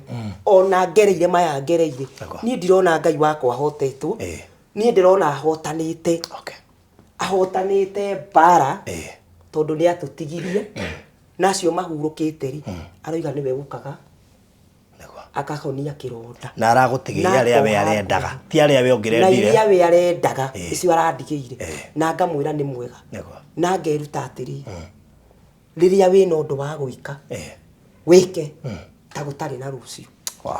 ona ngereire maya ngereire. Nĩguo. Niĩ ndirona Ngai wakwa ahotetwo, Ĩĩ. niĩ ndĩrona ahotanĩte. Okay. Ahotanĩte mbara Ĩĩ. tondũ nĩ atũtigirie na acio mahurũkĩte rĩ, aroiga nĩwe ũkaga Nĩguo. akahonia kĩronda. Na aragũtigĩire Na arĩa we akoha arendaga. ngoro. Ti arĩa we Na ũngĩrendire. iria we arendaga Ĩĩ. icio arandigĩire, Ĩĩ. na ngamwĩra nĩ mwega. Nĩguo. Na ngeruta atĩrĩ, rĩrĩa wĩna ũndũ wa gwĩka, Ĩĩ. wĩke ta gũtarĩ na rũciũ. Wow.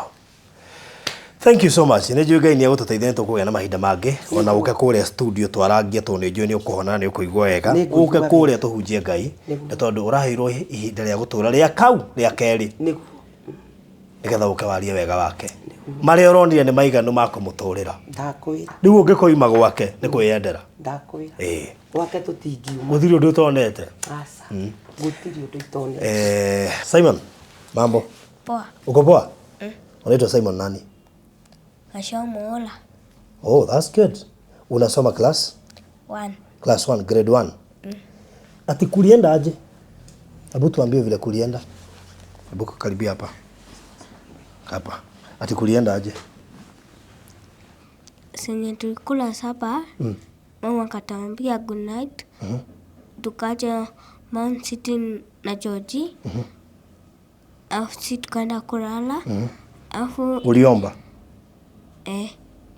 Thank you so much. Nĩ njũĩ Ngai nĩ egũtũteithia nĩ tũkũgĩa na mahinda mangĩ. Ona ũke kũrĩa studio twarangie tondũ nĩ njũĩ nĩ ũkũhona na nĩ ũkũigua wega. Nĩ ngũigua Ũke wega. kũrĩa tũhunjie Ngai. Nĩguo. Nĩ tondũ ũraheirwo ihinda rĩa gũtũra rĩa kau rĩa kerĩ Nĩguo. nĩgetha ũke warie wega wake. Marĩa ũronire nĩ maiganu ma kũmũtũrĩra. Ndakwĩra. Rĩu ũngĩkoima gwake nĩ kwĩyendera. Ndakwĩra. Ĩĩ. Gwake tũtingiuma. Gũtirĩ ũndũ ũtonete. Aca. Gũtirĩ ũndũ itonete. Simon, mambo. Poa. Uko poa? Unaitwa Simon nani? Kashomola. Oh, that's good. Unasoma class? 1. Class 1, grade 1. Ati kulienda aje? Hebu tuambie vile kulienda. Hebu karibia hapa. Hapa. Ati kulienda aje? Senye tulikula sapa, mama akatuambia good night. Tukaja Mount City na Georgie. Alafu si tukaenda kulala. Alafu Uliomba?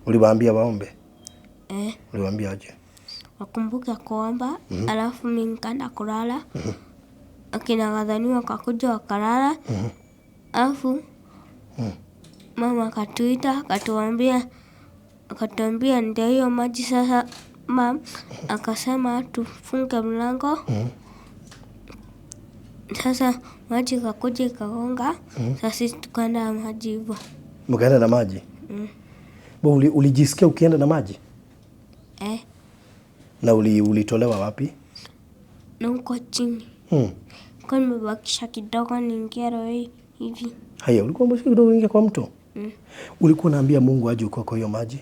Uliwaambia waombe? Uliwaambia aje? Wakumbuke kuomba. Alafu mimi nikaenda kulala. Akina Gathoni wakakuja wakalala. Alafu mama akatuita akatuambia ndio hiyo maji sasa. Mam akasema tufunge mlango. Sasa maji ikakuja ikagonga. Sasa sisi tukaenda na maji hivyo. Mkaenda na maji? Bo, ulijisikia ukienda na maji? Na ulitolewa wapi? Na huko chini. Kwa nimebakisha kidogo niingie roho hivi. Haya, ulikuwa umebakisha kidogo uingie kwa mto? Ulikuwa unaambia Mungu aje uko kwa hiyo maji?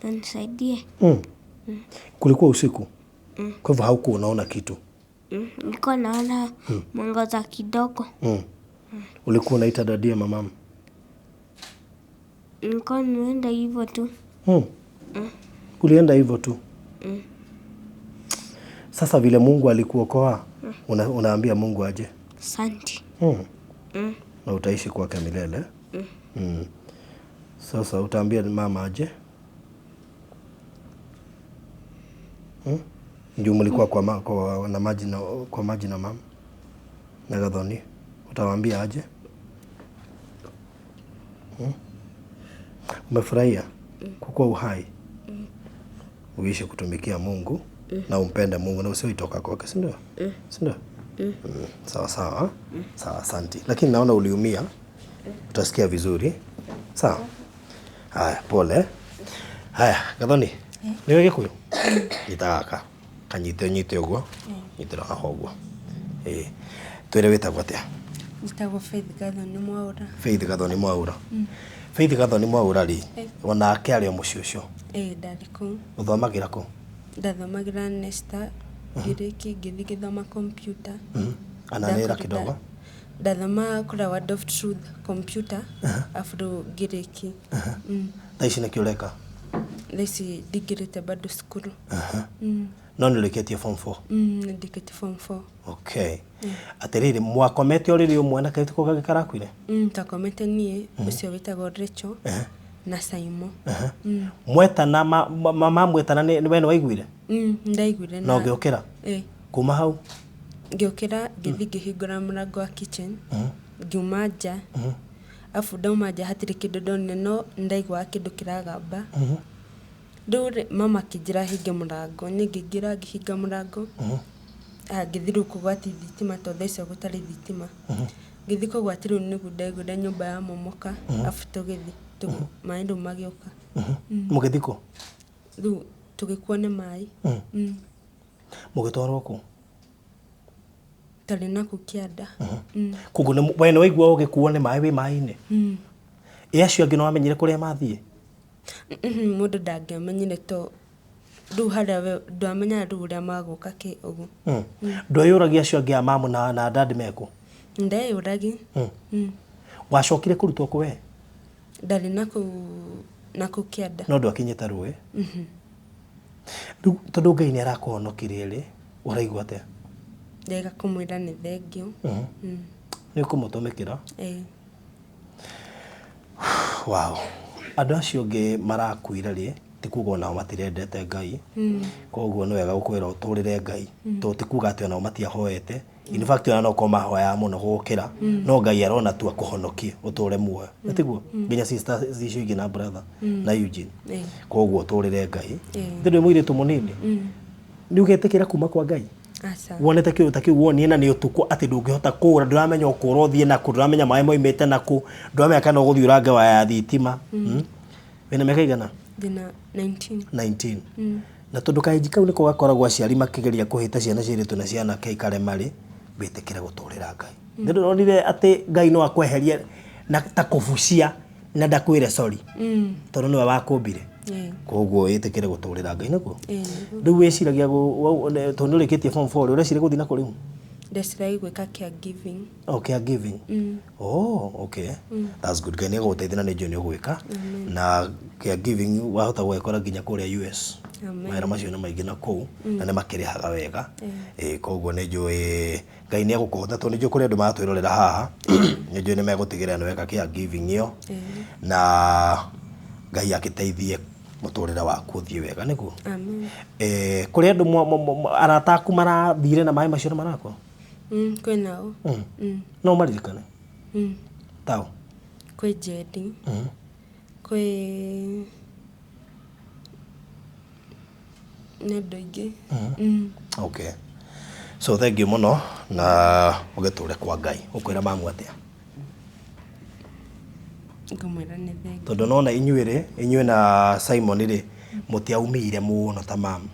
Anisaidie. Kulikuwa usiku? Kwa hivyo haukuwa unaona kitu? Nilikuwa naona mwangaza kidogo. Ulikuwa unaita dadia mamamu? Nilikuwa nimeenda hivyo tu. Ulienda hivyo tu? Sasa vile Mungu alikuokoa, unaambia Mungu aje? Asante. Na utaishi kwake milele. Sasa utaambia mama aje? Ndio mlikuwa kwa maji na mama na Gathoni. Utawaambia aje? Umefurahia kukuwa uhai? Uishi kutumikia Mungu na umpende Mungu na usiitoka kwake, si ndio? Si ndio? Sawa sawa. Sawa, asante. Lakini naona uliumia. Utasikia vizuri. Sawa. Haya, pole. Haya, Gathoni. Niwe Gikuyu? Nyita gaka. Kanyite nyite uguo. Nyitira haha uguo. Twire witagwo atia? Njĩtagwo Faith Gathoni Mwaũra. Faith Gathoni Mwaũra. Faith Gathoni Mwaũra rĩ, onake arĩ o mũciĩ ũcio? Ĩĩ, ndarĩ kũu. Ũthomagĩra kũ? Ndathomagĩra Nesta, ngĩrĩkia ngĩthiĩ ngĩthoma computer. Ananĩra kidogo. Ndathomaga kũrĩa Word of Truth computer, arabu rĩu ngĩrĩkia. Thaa ici nĩkĩ ũreka? Thaa ici ndingĩrĩte bado cukuru. No nĩ ũrĩkĩtie form 4? Nĩ ndĩkĩtie form 4. Okay. Atĩrĩrĩ, mwakomete ũrĩrĩ ũmwe na kairĩtu kau kangĩ karakuire? Twakomete niĩ, ũcio wĩtagwo Rachel, na Saimo. Mwetana, mamwetana nĩ we nĩ waiguire? Ndaiguire Na na ũgĩũkĩra? Ĩĩ. Kuma hau? Ngĩũkĩra, ngĩthiĩ ngĩhingũra mũrango wa kitchen, ngiuma nja. Arabu ndauma nja hatirĩ kĩndũ ndonire no nĩndaiguaga kĩndũ kĩragamba. Rĩu rĩ, mama akĩnjĩra hinge mũrango, niĩ ngĩingĩra ngĩhinga mũrango. Ngĩthiĩ rĩu kũgwatia thitima tondũ thaa icio gũtarĩ thitima. Ngĩthiĩ kũgwatia rĩu nĩguo ndaiguire nyũmba yamomoka, arabu tũgĩthiĩ, maĩ rĩu magĩũka. Mũgĩthiĩ kũ? Rĩu tũgĩkuo nĩ maĩ. Mũgĩtwarwo kũ? Ndarĩ nakũu kĩanda. Koguo nĩ we nĩ waigua ũgĩkuo nĩ maĩ wĩ maĩ-inĩ? Ĩ acio angĩ nĩ wamenyire kũrĩa mathiĩ? Mũndũ ndangĩamenyire to rĩu harĩa we ndwamenyaga rĩu ũrĩa magũka kĩ ũguo. Ndweyũragia acio angĩ a mamu na, na dad mekũ? Ndeyũragi. Wacokire kũrutwo kũ we? Ndarĩ nakũu nakũu kĩanda. No ndwakinyĩte rũĩ? Rĩu tondũ Ngai nĩ arakũhonokirie rĩ, ũraigua atĩa? Ndega kũmwĩra nĩ thengiũ. Nĩ ũkũmũtũmĩkĩra? Ĩĩ. Wow. Andũ acio angĩ marakuire rĩ, ti kuga onao matirendete Ngai. Koguo nĩ wega gũkwĩra ũtũrĩre Ngai. Tondũ ti kuga atĩ onao matiahoete. In fact ona no korwo mahoyaga mũno gũgũkĩra. No Ngai arona tu akũhonokie ũtũre muoyo. Nĩ tiguo? Nginya sister icio ingĩ na brother na Eugene. Ĩĩ. Koguo ũtũrĩre Ngai. Ĩĩ. Tondũ wĩ mũirĩtu mũnini. Nĩ ũgetĩkĩra kuma kwa Ngai? Aca. Wonete kĩndũ ta kĩu wonie na nĩ ũtukũ atĩ ndũngĩhota kũra, ndũramenya ũkũra ũthiĩ nakũ, ndũramenya maĩ maumĩte nakũ, ndũramenya kana ũgũthiĩ ũrange waya ya thitima. Wĩna mĩaka igana? Ndĩna 19. 19. Na tondũ kahinji kau nĩko gakoragwo aciari makĩgeria kũhĩta ciana cia airĩtu na cia anake ikarema rĩ, wĩtĩkĩre gũtũrĩra Ngai. Nĩ ndĩronire atĩ Ngai no akweherie na ta kũbucia na ndakwĩre sorry. Tondũ nĩwe wakũmbire. Koguo wĩtĩkĩre gũtũrĩra Ngai nĩguo. Rĩu wĩciragia tondũ nĩ ũrĩkĩtie form 4 rĩ, ũreciria gũthiĩ nakũ rĩu? Ndeciragia gwĩka caregiving. Oh, caregiving. Oh, okay. That's good. Ngai nĩ egũgũteithia na nĩ njũĩ nĩ ũgwĩka. Na caregiving wahota gũgekora nginya kũrĩa US. Mawĩra macio nĩ maingĩ na kũu na nĩ makĩrĩhaga wega. Ĩĩ koguo nĩ njũĩ Ngai nĩ egũkũhotha tondũ nĩ njũĩ kũrĩ andũ maratwĩrorera haha. Nĩ njũĩ nĩ megũtigĩrĩra nĩ weka caregiving ĩyo na Ngai agĩteithie mũtũrĩre waku ũthiĩ wega nĩguo. Amen. Kũrĩ andũ arata aku marathire na maĩ macio na marakua? Kwĩ nao. No ũmaririkane? Tao? Kwĩ Njeri. Kwĩ nĩ andũ aingĩ. Okay. So thank you mũno na ũgĩtũre kwa Ngai. Ũkwĩra mamu atĩa? Ngũmwĩra nĩ thengiũ. Tondũ nona inyuĩ rĩ, inyuĩ na Simon rĩ, mũtiaumire mũno ta mamu.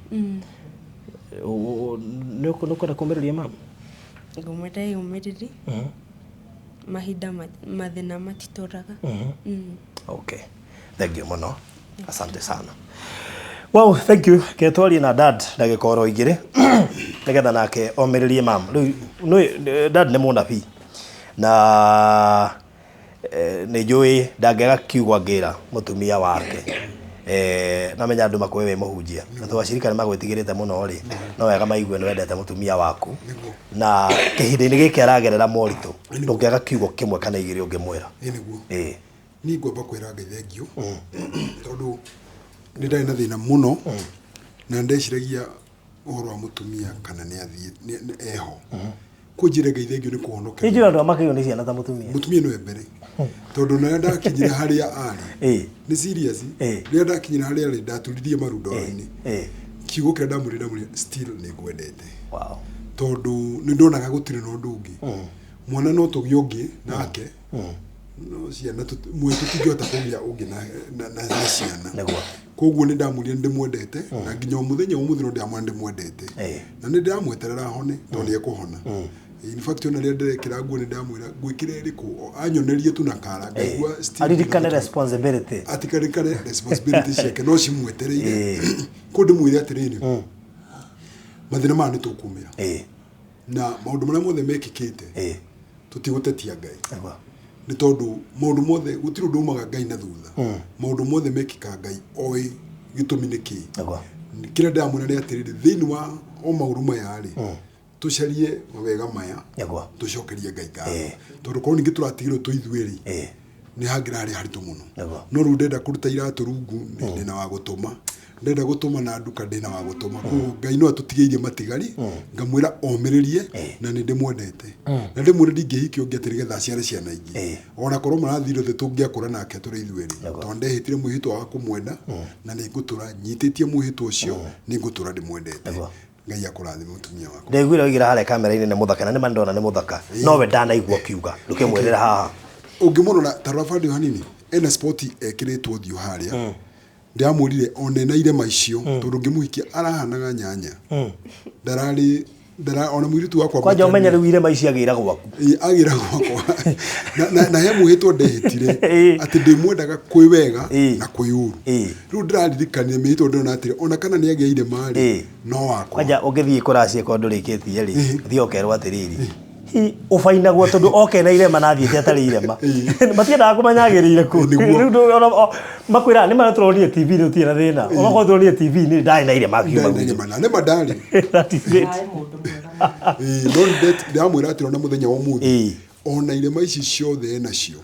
Nĩ ũkwenda kũmĩrĩria mamu? Ngũmwĩra eyũmĩrĩrie. Mahinda mathĩna matitũraga. Okay. Thank you mũno. Asante sana. Wow, thank you. Ke twarie na dad ndagĩka oro igĩrĩ nĩgetha nake omĩrĩrie mam. Rĩu nĩ dad nĩ mũnabii na nĩ njũĩ ndangĩaga kiugo angĩra mũtumia wake. Namenya andũ makũĩ wĩ mũhunjia na tondũ acirika nĩ magwĩtigĩrĩte mũno rĩ, no wega maigue nĩ wendete mũtumia waku na kĩhinda-inĩ gĩkĩ aragerera moritũ ndũngĩaga kiugo kĩmwe kana igĩrĩ ũngĩmwĩra. Ĩĩ nĩguo. Ĩĩ. Niĩ ngwamba kwĩra Ngai thengiũ tondũ nĩ ndarĩ na thĩna mũno na ndeciragia ũhoro wa mũtumia kana nĩ athiĩ eho. Kũnjĩra Ngai thengiũ nĩ kũhonokeria. Nĩ njũĩ andũ amakagio nĩ ciana ta mũtumia. Mũtumia nĩwe mbere tondũ na rĩrĩa ndakinyire harĩa arĩ nĩ serious, rĩrĩa ndakinyire harĩa arĩ ndaturirie maru ndoro-inĩ. Kiugo kĩrĩa ndamwĩrire ndamwĩrire still nĩ ngwendete. Wow. Tondũ nĩ ndonaga gũtirĩ na ũndũ ũngĩ. Mwana no tũgĩe ũngĩ nake no ciana muoyo tũtingĩhota kũgĩa ũngĩ na ciana. Nĩguo. Koguo nĩ ndamwĩrire nĩ ndĩmwendete na nginya mũthenya ũmũthĩ no ndĩramwĩra nĩ ndĩmwendete. Na nĩ ndĩramweterera ahone tondũ nĩ ekũhona. In fact ona rĩrĩa ndĩrekĩra nguo nĩ ndamwĩra ngwĩkĩra ĩrĩkũ, anyonerie tu na kara ngaigua still Aririkane responsibility. Atikarikane responsibility ciake no cimwetereire. Koguo ndĩmwĩre atĩrĩrĩ, mathĩna maya nĩ tũkumĩra. Na maũndũ marĩa mothe mekĩkĩte tũtigũtetia Ngai. Nĩ tondũ maũndũ mothe gũtirĩ ũndũ umaga Ngai na thutha. Maũndũ mothe mekĩkaga Ngai oĩ gĩtũmi nĩ kĩĩ. Kĩrĩa ndĩramwĩra nĩ atĩrĩrĩ, thĩinĩ wa o maũru maya rĩ, tũcarie mawega maya, tũcokerie Ngai ngatho. Tondũ korwo ningĩ tũratigirwo twĩ ithuĩ rĩ, nĩ hangĩrarĩ haritũ mũno. No rĩu ndenda kũruta iratũ rungu, ndĩna wa gũtũma. Ndenda gũtũma na nduka, ndĩna wa gũtũma. Koguo Ngai no atũtigĩirie matigari, ngamwĩra omĩrĩrie na nĩ ndĩmwendete. Na ndĩmwĩre ndingĩhikia ũngĩ atĩ nĩgetha aciare ciana ingĩ. Ona korwo marathire othe tũngĩakũra nake tũrĩ ithuĩ erĩ. Tondũ ndehĩtire mwĩhĩtwa wa kũmwenda na nĩ ngũtũra nyitĩtie mwĩhĩtwa ũcio, nĩ ngũtũra ndĩmwendete. Ngai akũrathime mũtumia wakwa. Ndaiguire oigĩra harĩa kamera-inĩ nĩ mũthaka na nĩ ma ndona nĩ mũthaka. No we ndanaigua ũkiuga. Ndũkĩmwĩrĩre haha. Ũngĩmũrora ta rora bandio hanini, ena spot ekĩrĩtwo ũthiũ harĩa. Ndĩramwĩrire ona ena irema icio tondũ ngĩmũhikia arahanaga nyanya. Ndararĩ Ndara ona mũirĩtu wakwa Kwanja ũmenye rĩu irema ici agĩra gwaku. Ĩĩ, agĩra gwakwa. Na he mwĩhĩtwa ndehĩtire atĩ ndĩmwendaga kwĩ wega na kwĩ ũru. Rĩu ndĩraririkanire mĩhĩtwa ndĩrona atĩrĩ ona kana nĩ agĩa irema rĩ, no wakwa. Kwanja ũngĩthiĩ kũracia korwo ndũrĩkĩtie rĩ, ũthiĩ ũkerwo atĩrĩrĩ, hi ũbainagwo tondũ oke na irema na athiĩte atarĩ irema. Matiendaga kũmenya agĩrĩire kũ. Nĩguo. Rĩu makwĩraga nĩ ma tũronire TV-inĩ ũtirĩ na thĩna. Onakorwo tũronire TV-inĩ ndarĩ na irema akiuma Ndarĩ na gwitũ. irema na nĩma ndarĩ. That is it. Ndarĩ mũndũ mwega mũno. Ĩĩ, no ndĩramwĩra atĩrĩ ona mũthenya wa ũmũthĩ, ona irema ici ciothe enacio,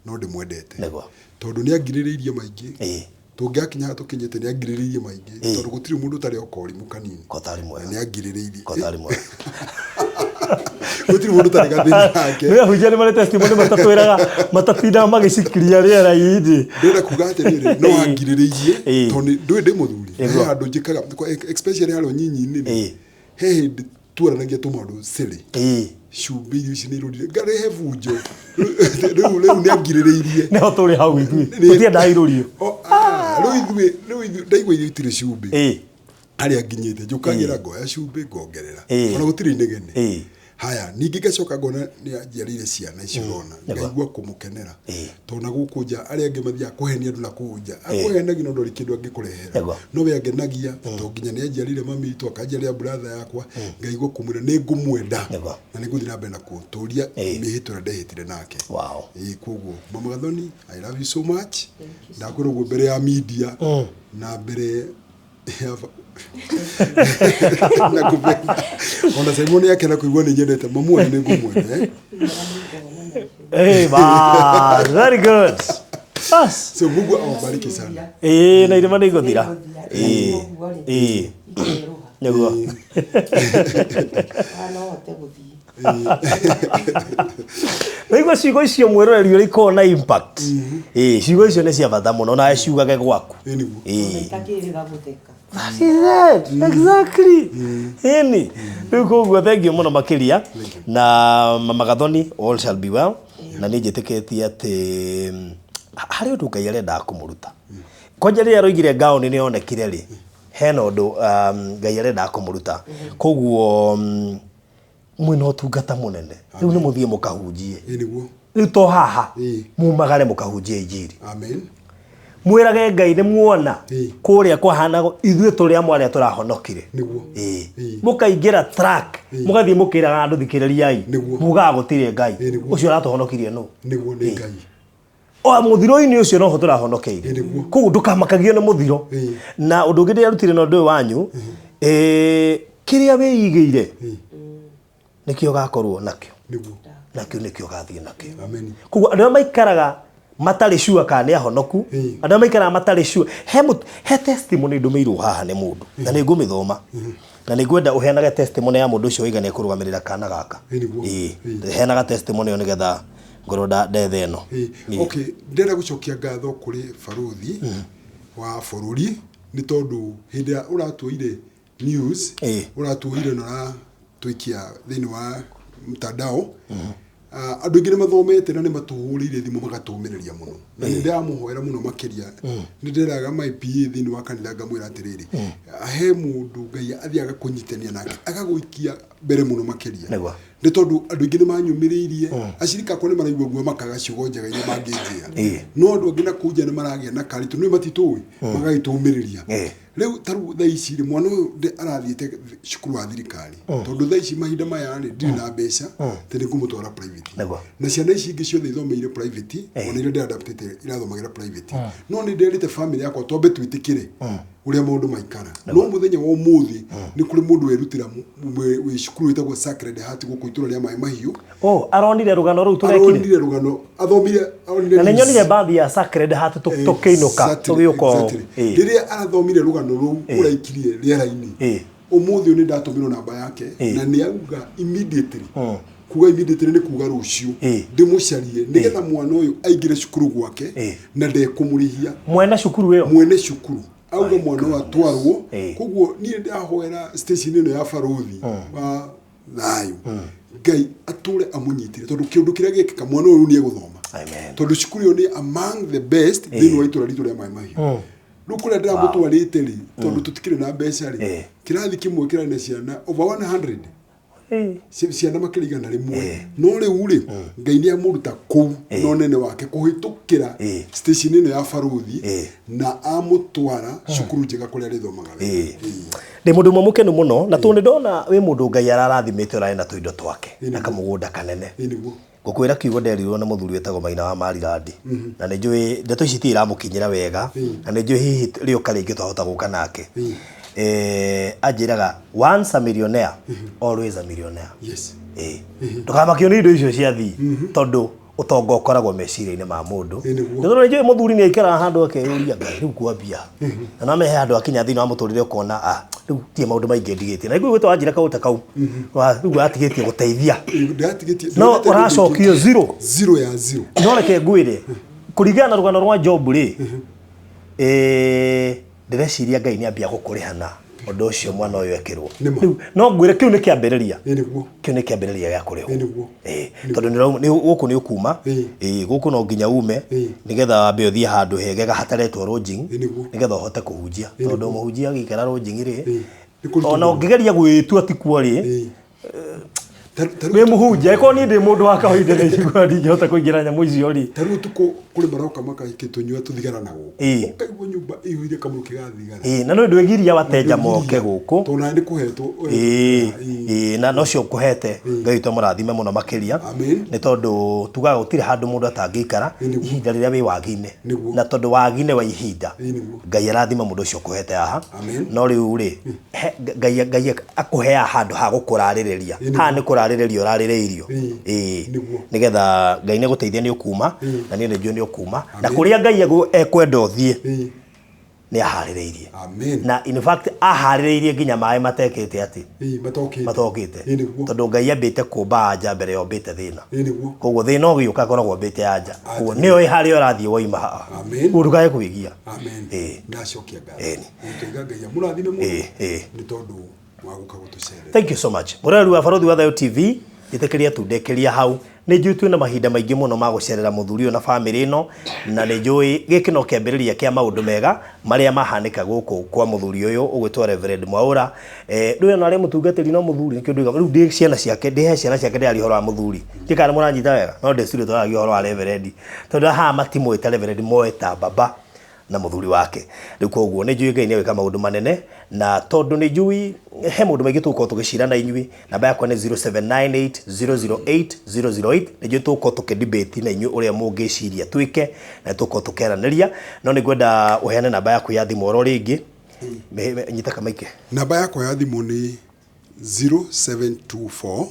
no ndĩmwendete. Nĩguo. Tondũ nĩ angirĩrĩirie maingĩ. Tũngĩakinya haha tũkinyĩte nĩ angirĩrĩirie maingĩ. Tondũ gũtirĩ mũndũ ũtarĩ oka ũrimũ kanini. Kotarĩ mwega. Na nĩ angirĩrĩirie. Kotarĩ mwega. Gũtirĩ mũndũ ũtarĩ gathĩna gake. Nĩ ahunjia nĩ marĩ testimony matatwĩraga, matatindaga magĩcikiria rĩera-inĩ. Ndĩrenda kuga atĩrĩrĩ, no angirĩrĩirie, tondũ ndũĩ ndĩ mũthuri. He handũ njĩkaga, especially harĩa ũnyinyi-inĩ rĩ, he hĩndĩ twaranagia tũmaũndũ silly. Cumbĩ irio ici nĩ irũrire, ngarehe bunjo. Rĩu nĩ angirĩrĩirie. Nĩho tũrĩ hau ithuĩ. Nĩ- Tũtiendaga irũrio. O, rĩu ithuĩ, rĩu ithuĩ, ndaigua irio itirĩ cumbĩ. Harĩa nginyĩte, njũkagĩra ngoya cumbĩ ngongerera. Ona gũtirĩ inegene. Haya, ningĩ ngacoka ngona nĩ anjiarĩire ciana icio ũrona, ngaigua kũmũkenera. Tondũ na gũkũ nja, arĩa angĩ mathiaga kũhenia andũ na kũu nja. Akũhenagia no ndũrĩ kĩndũ angĩkũrehera. No we angenagia, tondũ nginya nĩ anjiarĩire mami witũ, akanjiarĩra brother yakwa, ngaigua kũmwĩra nĩ ngũmwenda. Na nĩ ngũthiĩ na mbere na kũtũria mĩhĩtwa ĩrĩa ndehĩtire nake. Koguo, Mama Gathoni, I love you so much. Ndakwĩra ũguo mbere ya media, na mbere ya na kũmenda. Ona Simon akena kũigua nĩ nyendete mamu wanyu nĩ ngũmwenda, eh? Hey, bas, very good. Bas. So Mungu awabariki sana. Na irema nĩ igũthira. Nĩguo. No hote gũthiĩ. Waigua ciugo icio mwĩroreri ũrĩa ikoragwo na impact. Ciugo icio nĩ cia bata mũno nawe ciugage gwaku. Nĩguo. Itakĩrĩga gũtheka. That is it. Exactly. Ĩni. Rĩu koguo thank you mũno makĩria. Na Mama Gathoni, all shall be well. Na niĩ njĩtĩkĩtie atĩ harĩ ũndũ Ngai arendaga kũmũruta. Kwanja rĩrĩa aroigire ngaũni nĩ yonekire rĩ, hena ũndũ Ngai arendaga kũmũruta. Koguo mwĩna ũtungata mũnene. Rĩu nĩ mũthiĩ mũkahunjie. Nĩguo. Rĩu to haha mumagare mũkahunjie injiri. Amen. Mwĩrage Ngai nĩ muona kũrĩa kwahanago ithuĩ tũrĩ amwe arĩa tũrahonokire. Nĩguo. Mũkaingĩra track, mũgathiĩ mũkĩraga andũ thikĩrĩriai. Mugaga gũtirĩ Ngai. Ũcio ũratũhonokirie nũ? Nĩguo, nĩ Ngai. O mũthiro-inĩ ũcio noho tũrahonokeire. Koguo ndũkamakagio nĩ mũthiro. Na ũndũ ũngĩ ndĩrarutire na ũndũ ũyũ wanyu, kĩrĩa wĩigĩire nĩkĩo ũgakorwo nakĩo. Nĩguo. Nakĩo nĩkĩo ũgathiĩ nakĩo. Amen. Koguo andũ arĩa maikaraga matarĩ sure kana nĩ ahonoku, andũ arĩa maikaraga matarĩ sure, he testimony ndũmĩirwo haha nĩ mũndũ, na nĩ ngũmĩthoma. Na nĩ ngwenda ũheanage testimony ya mũndũ ũcio waiga nĩ ekũrũgamĩrĩra kana gaka. Nĩguo. Heanaga testimony ĩyo nĩgetha ngorwo ndetha ĩno. Okay, ndĩrenda gũcokia ngatho kũrĩ barũthi wa bũrũri nĩ tondũ hĩndĩ ĩrĩa ũratuoire news, ũratuoire na ũratũikia thĩinĩ wa mtandao, andũ aingĩ nĩ mathomete na nĩ matũhũrĩire thimũ magatũmĩrĩria mũno. Na nĩ ndĩramũhoera mũno makĩria. Nĩ ndĩraga my PA thĩinĩ wa kanitha ngamwĩra atĩrĩrĩ, he mũndũ Ngai athiaga kũnyitania nake agagũikia mbere mũno makĩria. Nĩguo. Nĩ tondũ andũ aingĩ nĩ manyũmĩrĩirie, acirika akwa nĩ maraigua guoya makaga ciugo njega iria mangĩnjĩra. No andũ angĩ na kũu nja nĩ maragĩa na karitũ, nĩ matitũĩ, magagĩtũmĩrĩria. Rĩu ta rĩu thaa ici rĩ, mwana ũyũ arathiĩte cukuru wa thirikari. Tondũ thaa ici mahinda maya rĩ, ndirĩ na mbeca, atĩ nĩ ngũmũtwara private. Na ciana ici ingĩ ciothe ithomeire private, ona iria ndĩadaptĩte irathomagĩra private. No nĩ nderĩte family yakwa twambe twĩtĩkĩre ũrĩa maũndũ maikara. No mũthenya wa ũmũthĩ nĩ kũrĩ mũndũ werutĩra wĩ cukuru wĩtagwo Sacred Heart gũkũ itũũra rĩa Maĩ Mahiũ. Oh, aronire rũgano rũu tũrekire? Aronire rũgano, athomire, aronire Na nĩ news. nyonire mbathi ya Sacred Heart tũkĩinũka, tũgĩũka ũũ. Rĩrĩa arathomire rũgano rũu ũraikirie rĩera-inĩ, ũmũthĩ ũyũ nĩ ndatũmĩrwo namba yake, na nĩ auga immediately. Kuga immediately nĩ kuga rũciũ. Ndĩmũcarie nĩgetha mwana ũyũ aingĩre cukuru gwake na ndekũmũrĩhia. Mwene cukuru ĩyo? Mwene cukuru. Auga mwana ũyũ atwarwo. Koguo niĩ ndahoera station ĩno ya barũthi wa thayũ. Ngai atũre amũnyitire tondũ kĩũndũ kĩrĩa gĩkĩka mwana ũyũ nĩ egũthoma. Tondũ cukuru ĩyo nĩ among the best thĩinĩ wa itũũra ritũ rĩa Maĩ Mahiũ. Rĩu kũrĩa ndĩramũtwarĩte rĩ, tondũ tũtikĩrĩ na mbeca rĩ, kĩrathi kĩmwe kĩrarĩ na ciana over 100. Ciana makĩria 100. No rĩu rĩ, Ngai nĩ amũruta kũu na ũnene wake kũhĩtũkĩra station ĩno ya Barũthi na amũtwara cukuru njega kũrĩa arĩthomaga wega. Ndĩ mũndũ ũmwe mũkenu mũno na tondũ nĩ ndona wĩ mũndũ Ngai ararathimĩte ũrarĩ na tũindo twake na kamũgũnda kanene. Ngũkwĩra kiugo nderirwo nĩ mũthuri wĩtagwo Maina wa Marirandi na nĩ njũĩ ndeto ici itirĩ iramũkinyĩra wega na nĩ njũĩ hihi rĩũka rĩngĩ twahota gũka nake. Anjĩraga once a millionaire always a millionaire. Ndũkamakio nĩ indo icio cia thii tondũ ũtonga ũkoragwo meciria-inĩ ma mũndũ. Nĩ tondũ nĩ njũĩ mũthuri nĩ aikaraga handũ akeyũria Ngai rĩu kwambia. Na no he handũ akinya thĩinĩ wa mũtũrĩre ũkona ah rĩu tirĩ maũndũ maingĩ ndigĩtie. Na ngũigua wanjĩra kaũndũ ta kau rĩu watigĩtie gũteithia. No ũracokio zero. Zero ya zero. No reke ngwĩre kũringana na rũgano rwa Job rĩ, ndĩreciria Ngai nĩ ambia gũkũrĩha na ũndũ ũcio mwana ũyũ ekĩrwo. Rĩu no ngwĩre kĩu nĩ kĩambĩrĩria. Kĩu nĩ kĩambĩrĩria gĩa kũrĩhwo. Tondũ gũkũ nĩ ũkuma, gũkũ no nginya ume nĩgetha wambe ũthiĩ handũ hegega hataretwo lodging nĩgetha ũhote kũhunjia. Tondũ mũhunjia agĩikara lodging rĩ, ona ũngĩgeria gwĩtua ti kuo rĩ, wĩ mũhunjia angĩkorwo niĩ ndĩ mũndũ wa kawaida nĩ njiguaga ndingĩhota kũingĩra nyamũ icio rĩ. Ta rĩu ũtukũ kũrĩ maroka makagĩtũnyua tũthigara na gũkũ. Ũkaigua nyũmba ĩihũire kamũrukĩ ga thigara. Na nĩ ndwĩgiria wateja moke gũkũ. Tondũ nawe nĩ kũhetwo. Na nocio ũkũhete Ngai witũ amũrathime mũno makĩria. Nĩ tondũ tugaga gũtirĩ handũ mũndũ atangĩikara ihinda rĩrĩa wĩ wagi-inĩ. Na tondũ wagi nĩ wa ihinda. Ngai arathime mũndũ ũcio ũkũhete haha. No rĩu rĩ, Ngai Ngai akũheaga handũ ha gũkũrarĩrĩria. Haha nĩ kũrarĩrĩria ũrarĩrĩirio. Ĩĩ. Nĩgetha Ngai nĩ agũteithia nĩ ũkuma, na niĩ nĩ njũĩ nĩ ũkuma. Na kũrĩa Ngai ekwenda ũthiĩ, nĩ aharĩrĩirie. Na in fact aharĩrĩirie nginya maĩ matekĩte atĩ? Matokĩte. Tondũ Ngai ambĩte kũmba anja mbere ya ombĩte thĩna. Koguo thĩna ũgĩũka akoragwo ombĩte anja. Koguo nĩ oĩ harĩa ũrathiĩ woima haha. Koguo ndũkae kwĩgia. Ndacokia ngatho. Ngai Ngai amũrathime mũno nĩ tondũ wa gũka gũtũcerera. Thank you so much. Mũroreri wa Barũthi wa Thayũ TV, njĩtĩkĩria tu ndĩkĩria hau. Nĩ njũĩ twĩna mahinda maingĩ mũno ma gũcerera mũthuri ũyũ na famĩlĩ ĩno, na nĩ njũĩ gĩkĩ no kĩambĩrĩria kĩa maũndũ mega marĩa mahanĩka gũkũ kwa mũthuri ũyũ ũgwĩtwo Reverend Mwaũra. Rĩu ona arĩ mũtungatĩri no mũthuri nĩkĩo ndoiga rĩu ndĩ ciana ciake ndĩ he ciana ciake ndĩraria ũhoro wa mũthuri. Ndiũĩ kana nĩ mũranyita wega, no ndĩ studio twaragia ũhoro wa Reverend. Tondũ haha matimũĩ ta Reverend moĩ ta baba na mũthuri wake. Rĩu koguo nĩ njũĩ Ngai nĩ egwĩka maũndũ manene, na tondũ nĩ njũĩ he maũndũ maingĩ tũgũkorwo tũgĩcira na inyuĩ, namba yakwa nĩ 0798 008 008, nĩ njũĩ tũgũkorwo tũkĩ debate na inyuĩ ũrĩa mũngĩciria twĩke, na nĩ tũgũkorwo tũkĩaranĩria, no nĩ ngwenda ũheane namba yaku ya thimũ oro rĩngĩ. Nyita kamaike. Namba yakwa ya thimũ nĩ 0724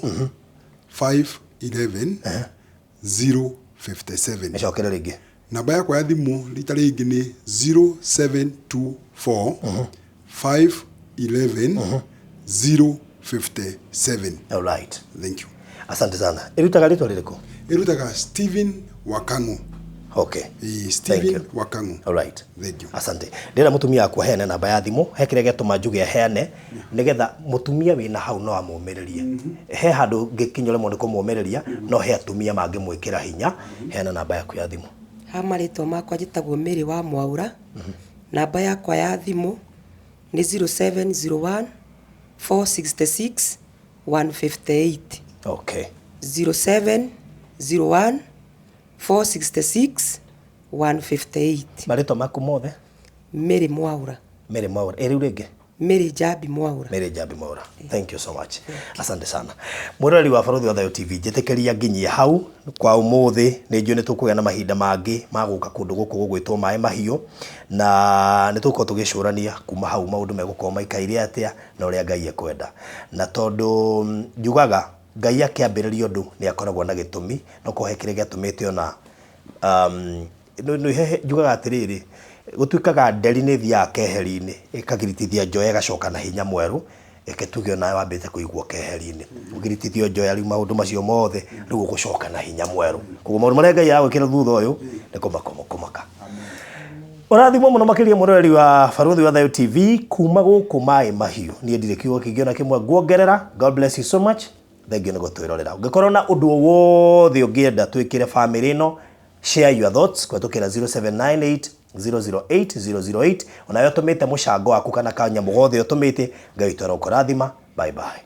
511 057. Ĩcokere rĩngĩ. Namba yakwa ya thimũ rita rĩngĩ nĩ 0724 511 057. All right. Thank you. Asante sana. Ĩrutaga rĩtwa rĩrĩkũ? Ĩrutaga Stephen Wakang'u. Okay. Stephen Wakang'u. All right. Thank you. Asante. Ndĩrenda mũtumia wakwa aheane namba ya thimũ, he kĩrĩa gĩatũma njuge aheane, nĩgetha mũtumia wĩna hau no amũmĩrĩrie. He handũ ngĩkinya ũremwo nĩ kũmũmĩrĩria, no he atumia mangĩmwĩkĩra hinya. Heana namba yaku ya thimũ. Ha marĩtwa makwa njĩtagwo Mary wa Mwaũra, namba yakwa ya thimũ nĩ 0701 466 158. Okay. 0701 466 158. Marĩtwa maku mothe? Mary Mwaũra. Mary Mwaũra. Ĩ rĩu rĩngĩ? Mary Njambi Mwaũra. Mary Njambi Mwaũra. Thank you so much. Asante sana. Mwĩroreri wa Barũthi wa Thayũ TV, njĩtĩkĩria nginyie hau kwa ũmũthĩ. Nĩ njũĩ nĩ tũkũgĩa na mahinda mangĩ ma gũka kũndũ gũkũ gũgwĩtwo Maĩ Mahiũ, na nĩ tũgũkorwo tũgĩcũrania kuma hau maũndũ megũkorwo maikaire atĩa na ũrĩa Ngai ekwenda. Na tondũ njugaga Ngai akĩambĩrĩria ũndũ nĩ akoragwo na gĩtũmi, no korwo he kĩrĩa gĩatũmĩte ona njugaga atĩrĩrĩ, gũtuĩkaga nderi nĩ ĩthiaga keheri-inĩ, ĩkagiritithia njoya ĩgacoka na hinya mwerũ, reke tuge onawe wambĩte kũigwo keheri-inĩ, ũgiritithio njoya rĩu maũndũ macio mothe, rĩu ũgũcoka na hinya mwerũ. Koguo maũndũ marĩa Ngai aragwĩkĩra thutha ũyũ, nĩ kũmaka ũkũmaka. Ũrathimwo mũno makĩria mũroreri wa Barũthi wa Thayũ TV kuma gũkũ Maĩ Mahiũ. Niĩ ndirĩ kiugo kĩngĩ ona kĩmwe nguongerera. God bless you so much. Thengiũ nĩ gũtwĩrorera. Ũngĩkorwo na ũndũ o wothe ũngĩenda twĩkĩre famĩlĩ ĩno, share your thoughts kũhetũkĩra 0798 008 008. Onawe ũtũmĩte mũcango waku kana kanyamũ gothe ũtũmĩte, Ngai witũ arokũrathima. Bye bye.